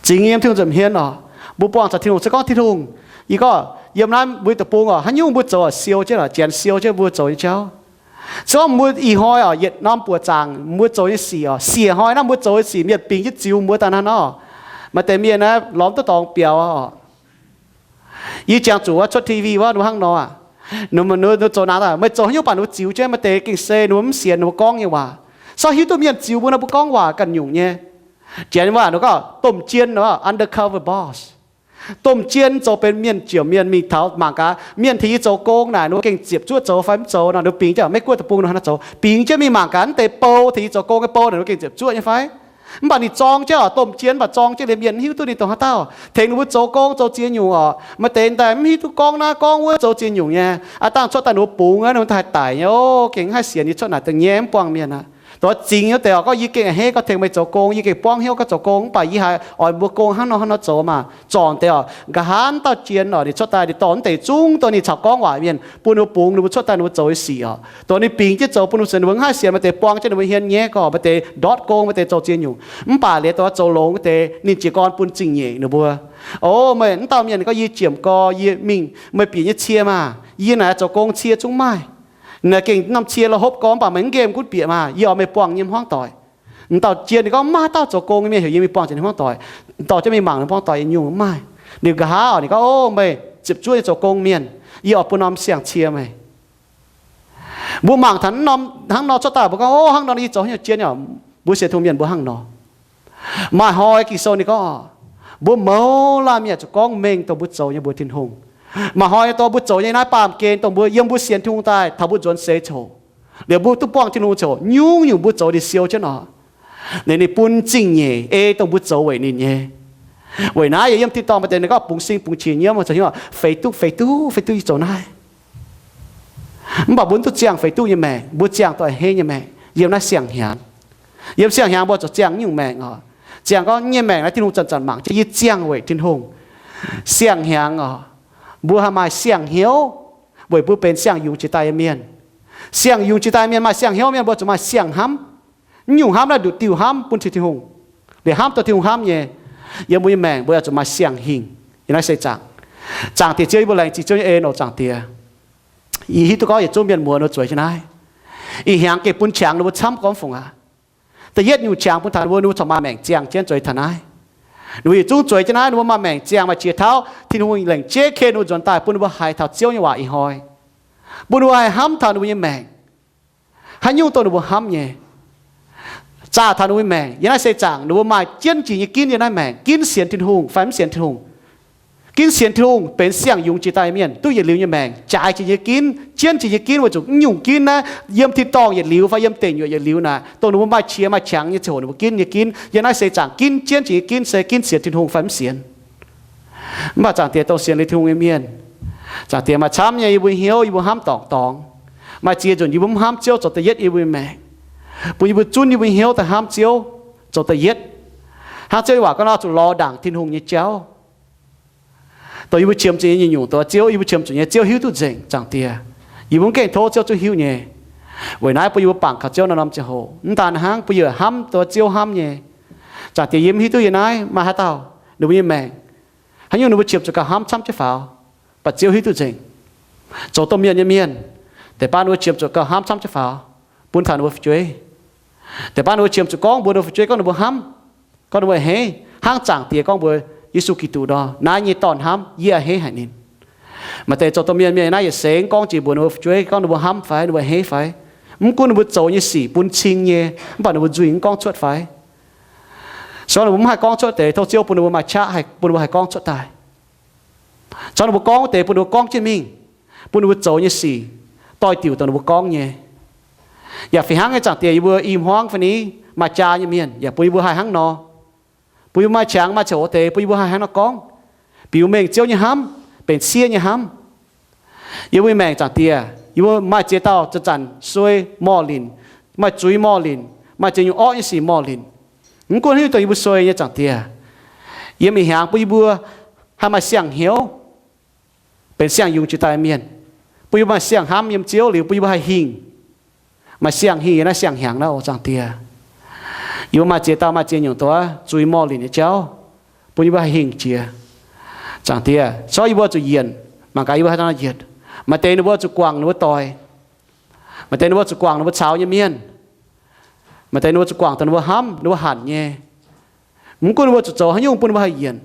Zingx yiem Tin-Hungh nza'hmien oc. Mbuo buangh taux Tin-Hungh se gorngv Tin-Hungh, yie gorngv yiem naaiv mbuo deic-bung oc, haaix nyungc mbuo zoux oc, siou jienv oc, janx siou jienv mbuo zoux nyei jauv. Se gorngv mbuo ih hnoi oc, yietc norm buoqc zaangc mbuo zoux nyei sic oc, siec hnoi naaiv mbuo zoux nyei sic mienh bingx jienv ziux mbuo daaih hnangv nor, maaih deix mienh naaiv lorz mv duqv dorngx biaux oc. Yie jangx zuqc wuov cuotv T V wuov, ninh mbuo hnangv nor aqv. Ninh mbuo zoux naaic, meih zoux haaix nyungc baac ninh mbuo ziux jienv, maaih deix gengh se ninh mbuo mv sienx ninh mbuo gorngv nyei waac. Se hiuv duqv mienh ziux mbuo nor, mbuo gorngv waac ganh nyungc nyei. Janx waac ninh gorngv domh jien, undercover boss. Domh jien zoux benx mienh ziouc mienh mingh taux mangc gaax, mienh tengx yie zoux gong naaic, ninh mbuo gengh ziepc zuoqv zoux fai mv zoux nor, ninh mbuo bingx jienv, Meiv-Guoqv deic-bung nor, hnangv nor zoux, bingx jienv mingh mangc gaax, mv deix bou tengx yie zoux gong nyei bou naaic, ninh mbuo gengh ziepc zuoqv nyei fai? Mv baac ninh zorng jienv oc, domh jien mv baac zorng jienv liuz mienh mv hiuv duqv ninh dongh haaix dauh. Tengx ninh mbuo zoux gong zoux ziex nyungc oc, maaih deix daaih mv hiuv duqv gorngv naaiv gorngv wuov zoux ziex nyungc nyei. Aav dangh cuotv daaih ninh mbuo bungx wuov, ninh mbuo haih daic nyei. O, gengh haih sienx yie cuotv naaic da'nyeic mv buangh mienh aqv. Dongh zingx nyei deix oc, gorngv yie gengh a'hneiv gorngv tengx meih zoux gong, yie gengh buangv hnyouv gorngv zoux gong, mv baac yie haiz oix mbuo gong hnangv nor hnangv nor zoux maah. Zornc deix oc, nqa'haav dauh jien oc, ninh cuotv daaih ninh dorh mv deix zungv dongh ninh caux gorngv waac mienh bun ninh mbuo bungx, ninh mbuo cuotv daaih ninh mbuo zoux nyei sic oc, dongh ninh bingx jienv zoux bun ninh mbuo sienx, ninh mbuo mv haih sienx, maaih deix buang jienv ninh mbuo hmien nyei gorngv, maaih deix ndortv gong, maaih deix zoux ziex nyungc. Mv baac liuz dongh zoux longx deix ninh jiez gorn bun zingh nyeic ninh mbuo. O, meih mv dauh mienh gorngv yie jiemc gorx, yie mingh meih bieqc nyei cie maah, yie naaic zoux gong cie zungv maaih. Naaic gengh norm cie la'hopv gorx, mv baac meih mv nqemh gunv bieqc maah, yie oix meih buangh nyei hmuangv doic. M'dauh jien ninh gorngv, mv maaih dauh zoux gong nyei mienh heuc yie mingh buangh jiex ninh hmuangv doic, dorh jienv mingh mangc ninh hmuangv doic nyungc mv maaih. Ninh nqa'haav oc, ninh gorngv, O, meih ziepc zuoqv nyei zoux gong mienh, yie oix bun norm siang-cie meih. Mbuo mangc taux hnangv nor cuotv daaih, mbuo gorngv, O, hnangv nor yie zoux haaix nyungc jien oc. Mbuo sienx Tin-Hungh mienh mbuo hnangv nor. Maaih hnoi Ging-Sou ninh gorngv, mbuo mouz laanh mienh zuqc gorngv mengh dongh mbuo zoux nyei mbuox Tin-Hungh. Maaih hnoi dongh mbuo zoux nyei naaiv baamh gen dongh mbuo yiem mbuo sienx Tin-Hungh daaih taux mbuo nzuonx seix coc, liuz mbuo duqv buangh Tin-Hungh coc, nyungc-nyungc mbuo zoux ninh siou jienv oc. Liuz ninh bun zingh nyeic ei dongh mbuo zoux weic ninh nyei. Weic naaiv yie yiem tin-dorngh maaih deix ninh gorngv bungx sing bungx qiex nyiemv, feix duqv, feix duqv, feix duqv yie zoux naaiv. Mv baac mbuo mv duqv ziangh feix duqv nyei maengc, mbuo ziangh duqv hei nyei maengc yiem naaiv siang-hnyangx. Yiem siang-hnyangx mbuo zuqc ziangh nyungc maengc oc. Ziangh gorngv nyei maengc naaiv Tin-Hungh zanc-zanc mangc jienv, yie ziangh weic Tin-Hungh. Siang-hnyangx oc, mbuo haih maaih siang-hnyouv weic mbuo benx siang-yungz jiex daaih nyei mienh. Siang-yungz jiex daaih mienh maaih siang-hnyouv mienh, mbuo zuqc maaih siang-hnamv. Mv nyungc hnamv naaiv nduqc diuh hnamv bun Tin-Hungh, liuz hnamv dongh Tin-Hungh hnamv nyei. Yiem mbuo nyei maengc mbuo yaac zuqc maaih siang-hingh. Yiem naaiv seix zaangc, Zaangc Diex Ziouv, yie mbuo laengz zingh Ziouv nyei en oc, Zaangc Diex. Yie hiuv duqv gorngv yietc zungv mienh muoz ninh mbuo zueiz jienv naaiv. Ih hnyangx gengh bun qangx ninh mbuo camv gormx fungc aqv. Da'yietv nyungc qangx bun taux ninh mbuo, ninh mbuo corc maaih maengc ziangh jienv zueiz taux naaiv. Ninh mbuo yietc zungv zueiz jienv naaiv, ninh mbuo maaih maengc ziangh, maaih qiex tauv, Tin-Hungh lengc jeiv ken ninh mbuo nzuonx daaih bun ninh mbuo haiz taux Ziouv nyei waac ih hnoi, bun ninh mbuo haih hnamv taux ninh mbuo nyei maengc, haaix nyungc dongh ninh mbuo hnamv nyei, zaah taux ninh mbuo nyei maengc. Yiem naaiv seix zaangc ninh mbuo maaih jienv jiex nyei ginv yiem naaiv maengc, ginv sienx Tin-Hungh fai mv sienx Tin-Hungh. Ginv sienx Tin-Hungh benx siang-yungz jiex daaih mienh, duqv yietc liuz nyei maengc, jaaix jiex nyei ginv, jienv jiex nyei ginv, weic zuqc mv nyungc ginv naaiv yiem tin-dorngh yietc liuz fai yiem deic nyuoqc yietc liuz naaic, dongh ninh mbuo maaih qiex maaih qangx nyei ziangh hoc ninh mbuo ginv nyei ginv. Yiem naaiv seix zaangc ginv jienv jiex nyei ginv se ginv sienx Tin-Hungh fai mv sienx. Mv baac Zaangc Diex, dongh sienx liuz Tin-Hungh nyei mienh, Zaangc Diex, maaih camv nyei yie mbuo hnyouv yie mbuo hnamv dorngc dorngx. Maaih ziex nzunc yie mbuo mv hnamv Ziouv zoux da'yietv yie mbuo nyei maengc, bun yie mbuo zunv yie mbuo hnyouv daaih hnamv Ziouv zoux da'yietv. Hnangv Ziouv nyei waac gorngv nor, zuqc lorz ndaangc Tin-Hungh nyei jauv. Dongh yie mbuo qiemx zuqc nyei nyungc-nyungc dongh Ziouv, yie mbuo qiemx zuqc nyei Ziouv hiuv duqv nzengc, Zaangc Diex. Yie mbuo mv gaengh tov Ziouv zungv hiuv nyei. Weic naaiv bun yie mbuo bangc kaux Ziouv norm-norm ziangh hoc. Mv daan hnangv, bun yie haiz hnamv dongh Ziouv hnamv nyei. Zaangc Diex, yie mv hiuv duqv yie naaiv maaih haaix dauh ninh mbuo nyei maengc, haaix nyungc ninh mbuo qiemx zuqc gauh hnamv camv jienv faaux, baac Ziouv hiuv duqv nzengc. Zoux domh mienh nyei mienh, deix baav ninh mbuo qiemx zuqc gauh hnamv camv jienv faaux, bun taux ninh mbuo fu'jueiv. Deix baav ninh mbuo qiemx zuqc gorngv mbuox ninh mbuo fu'jueiv gorngv ninh mbuo hnamv, gorngv ninh mbuo a'hneiv, hnangv Zaangc Diex gorngv mbuox Yesu Giduc nor, naaiv nyei dorn hnamv, yie a'hneiv haic ninh. Maaih deix zoux domh mienh mienh naaiv yietc seix gorngv jiex mbuox ninh mbuo fu'jueiv gorngv ninh mbuo hnamv fai ninh mbuo a'hneiv fai. Mv gunv ninh mbuo zoux nyei sic bun cing nyei, mv baac ninh mbuo nzuih mv gorngv cuotv fai. Se gorngv ninh mbuo mv haih gorngv cuotv deix, tov Ziouv bun ninh mbuo maaih qaqv haih bun ninh mbuo haih gorngv cuotv daaih. Se gorngv ninh mbuo gorngv wuov deix bun ninh mbuo gorngv jienv mingh, bun ninh mbuo zoux nyei sic doix-diuc dongh ninh mbuo gorngv nyei. Yaac fih hnangv nyei, Zaangc Diex, yie mbuo i hmuangv fai ni maaih jaa nyei mienh, yaac bun yie mbuo haih hnangv nor. Bun yie mbuo maaih qangx maaih ziangh hoc deix bun yie mbuo haih hnangv nor gorngv, bieqc mengh Ziouv nyei hnamv, benx siev nyei hnamv. Yie mbuo nyei maengc, Zaangc Diex, yie mbuo maaih ziex dauh zanc-zanc suei morh linc, maaih zuiz morh linc, maaih ziex nyungc orqv nyei sic morh linc. Mv gunv haaix nyungc dongh yie mbuo suei nyei, Zaangc Diex, yiem ih hnyangx bun yie mbuo haih maaih siang-hnyouv, benx siang-yungz jiex daaih mienh, bun yie mbuo maaih siang-hnamv yiem Ziouv liuz bun yie mbuo haih hingh, maaih siang-hingh yiem naaiv siang-hnyangx naaiv oc, Zaangc Diex. Yie mbuo maaih ziex dauh maaih ziex nyungc dongh zuiz morh linc nyei jauv, bun yie mbuo haih hingh jiex, Zaangc Diex. Se gorngv yie mbuo zuqc yienc, mangc gaax yie mbuo haaix nor yienc. Maaih deix ninh mbuo zuqc guangc ninh mbuo doic. Maaih deix ninh mbuo zuqc guangc ninh mbuo caux nyei mienh. Maaih deix ninh mbuo zuqc guangc dongh ninh mbuo hnamv, ninh mbuo hanc nyei. Mv gunv ninh mbuo zuqc zoux haaix nyungc bun ninh mbuo haih yienc,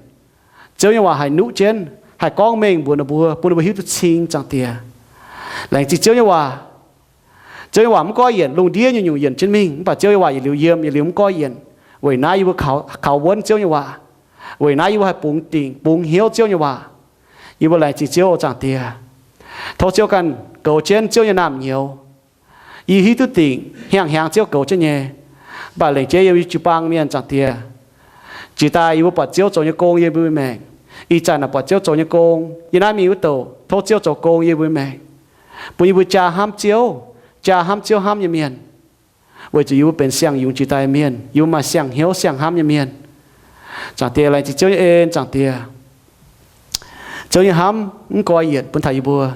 Ziouv nyei waac haih nuqv jienv, haih gorngv mengh mbuox ninh mbuo, bun ninh mbuo hiuv duqv cing, Zaangc Diex. Laengz zingh Ziouv nyei waac. Ziouv nyei waac mv goiv yienc, lungh ndiev nyei nyungc yienc jienv mingh, mv baac Ziouv nyei waac yietc liuz yiem, yietc liuz mv goiv yienc. Weic naaiv yie mbuo kaux, kaux wuonv Ziouv nyei waac. Weic naaiv yie mbuo haih bungx dingc, bungx hnyouv Ziouv nyei waac. Yie mbuo laengz zingh Ziouv, Zaangc Diex. Tov Ziouv ganh goux jienv Ziouv nyei naamh nyouz. Yie hiuv duqv dingc hnyangx-hnyangx Ziouv goux jienv nyei, mv baac lengc jeiv yiem yie jiu-baang mienh, Zaangc Diex, jiex daaih yie mbuo buatc Ziouv zoux nyei gong yiem mbuo nyei maengc. Ih zanc naaic buatc Ziouv zoux nyei gong, yie naaiv mingh wuov douc tov Ziouv zoux gong yiem mbuo nyei maengc, bun yie mbuo jaa hnamv Ziouv, jaa hnamv Ziouv hnamv nyei mienh. Weic zuqc yie mbuo benx siang-yungz jiex daaih mienh, yie mbuo maaih siang-hnyouv siang-hnamv nyei mienh. Zaangc Diex, laengz zingh Ziouv nyei en, Zaangc Diex. Ziouv nyei hnamv mv goiv yienc bun taux yie mbuo.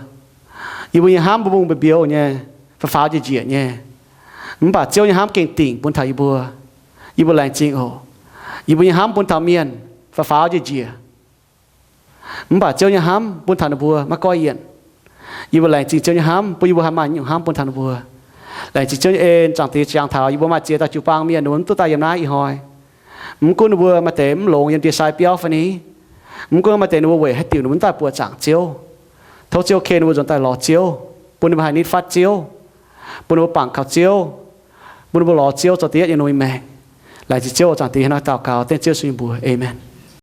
Yie mbuo nyei hnamv mba'mbung mba'mbiouh nyei, faaux faaux njiec njiec nyei. Mv baac Ziouv nyei hnamv gengh dingc bun taux yie mbuo. Yie mbuo laengz zingh oc. Yie mbuo nyei hnamv bun taux mienh faaux faaux njiec njiec. Mv baac Ziouv nyei hnamv bun taux ninh mbuo maiv goiv yienc. Yie mbuo laengz zingh Ziouv nyei hnamv bun yie mbuo haih maaih nyungc hnamv bun taux ninh mbuo. Laengz zingh Ziouv nyei en, Zaangc Diex, jangx taux yie mbuo maaih ziex dauh jiu-baang mienh, ninh mbuo mv duqv daaih yiem naaiv ih hnoi. Mv gunv ninh mbuo maaih deix mv longx yiem ndie-sai biauv fai ni, mv gunv maaih deix ninh mbuo weic haaix diuc ninh mbuo mv daaih buoqc zaangc Ziouv, tov Ziouv ken ninh mbuo nzuonx daaih lorz Ziouv, bun ninh mbuo haih nitv fatv Ziouv, bun ninh mbuo bangc kaux Ziouv, bun ninh mbuo lorz Ziouv zoux da'yietv yiem ninh mbuo nyei maengc. Laengz zingh Ziouv oc, Zaangc Diex, hnangv naaiv daux gaux dengv Ziouv Yesu nyei mbuox. Aamen.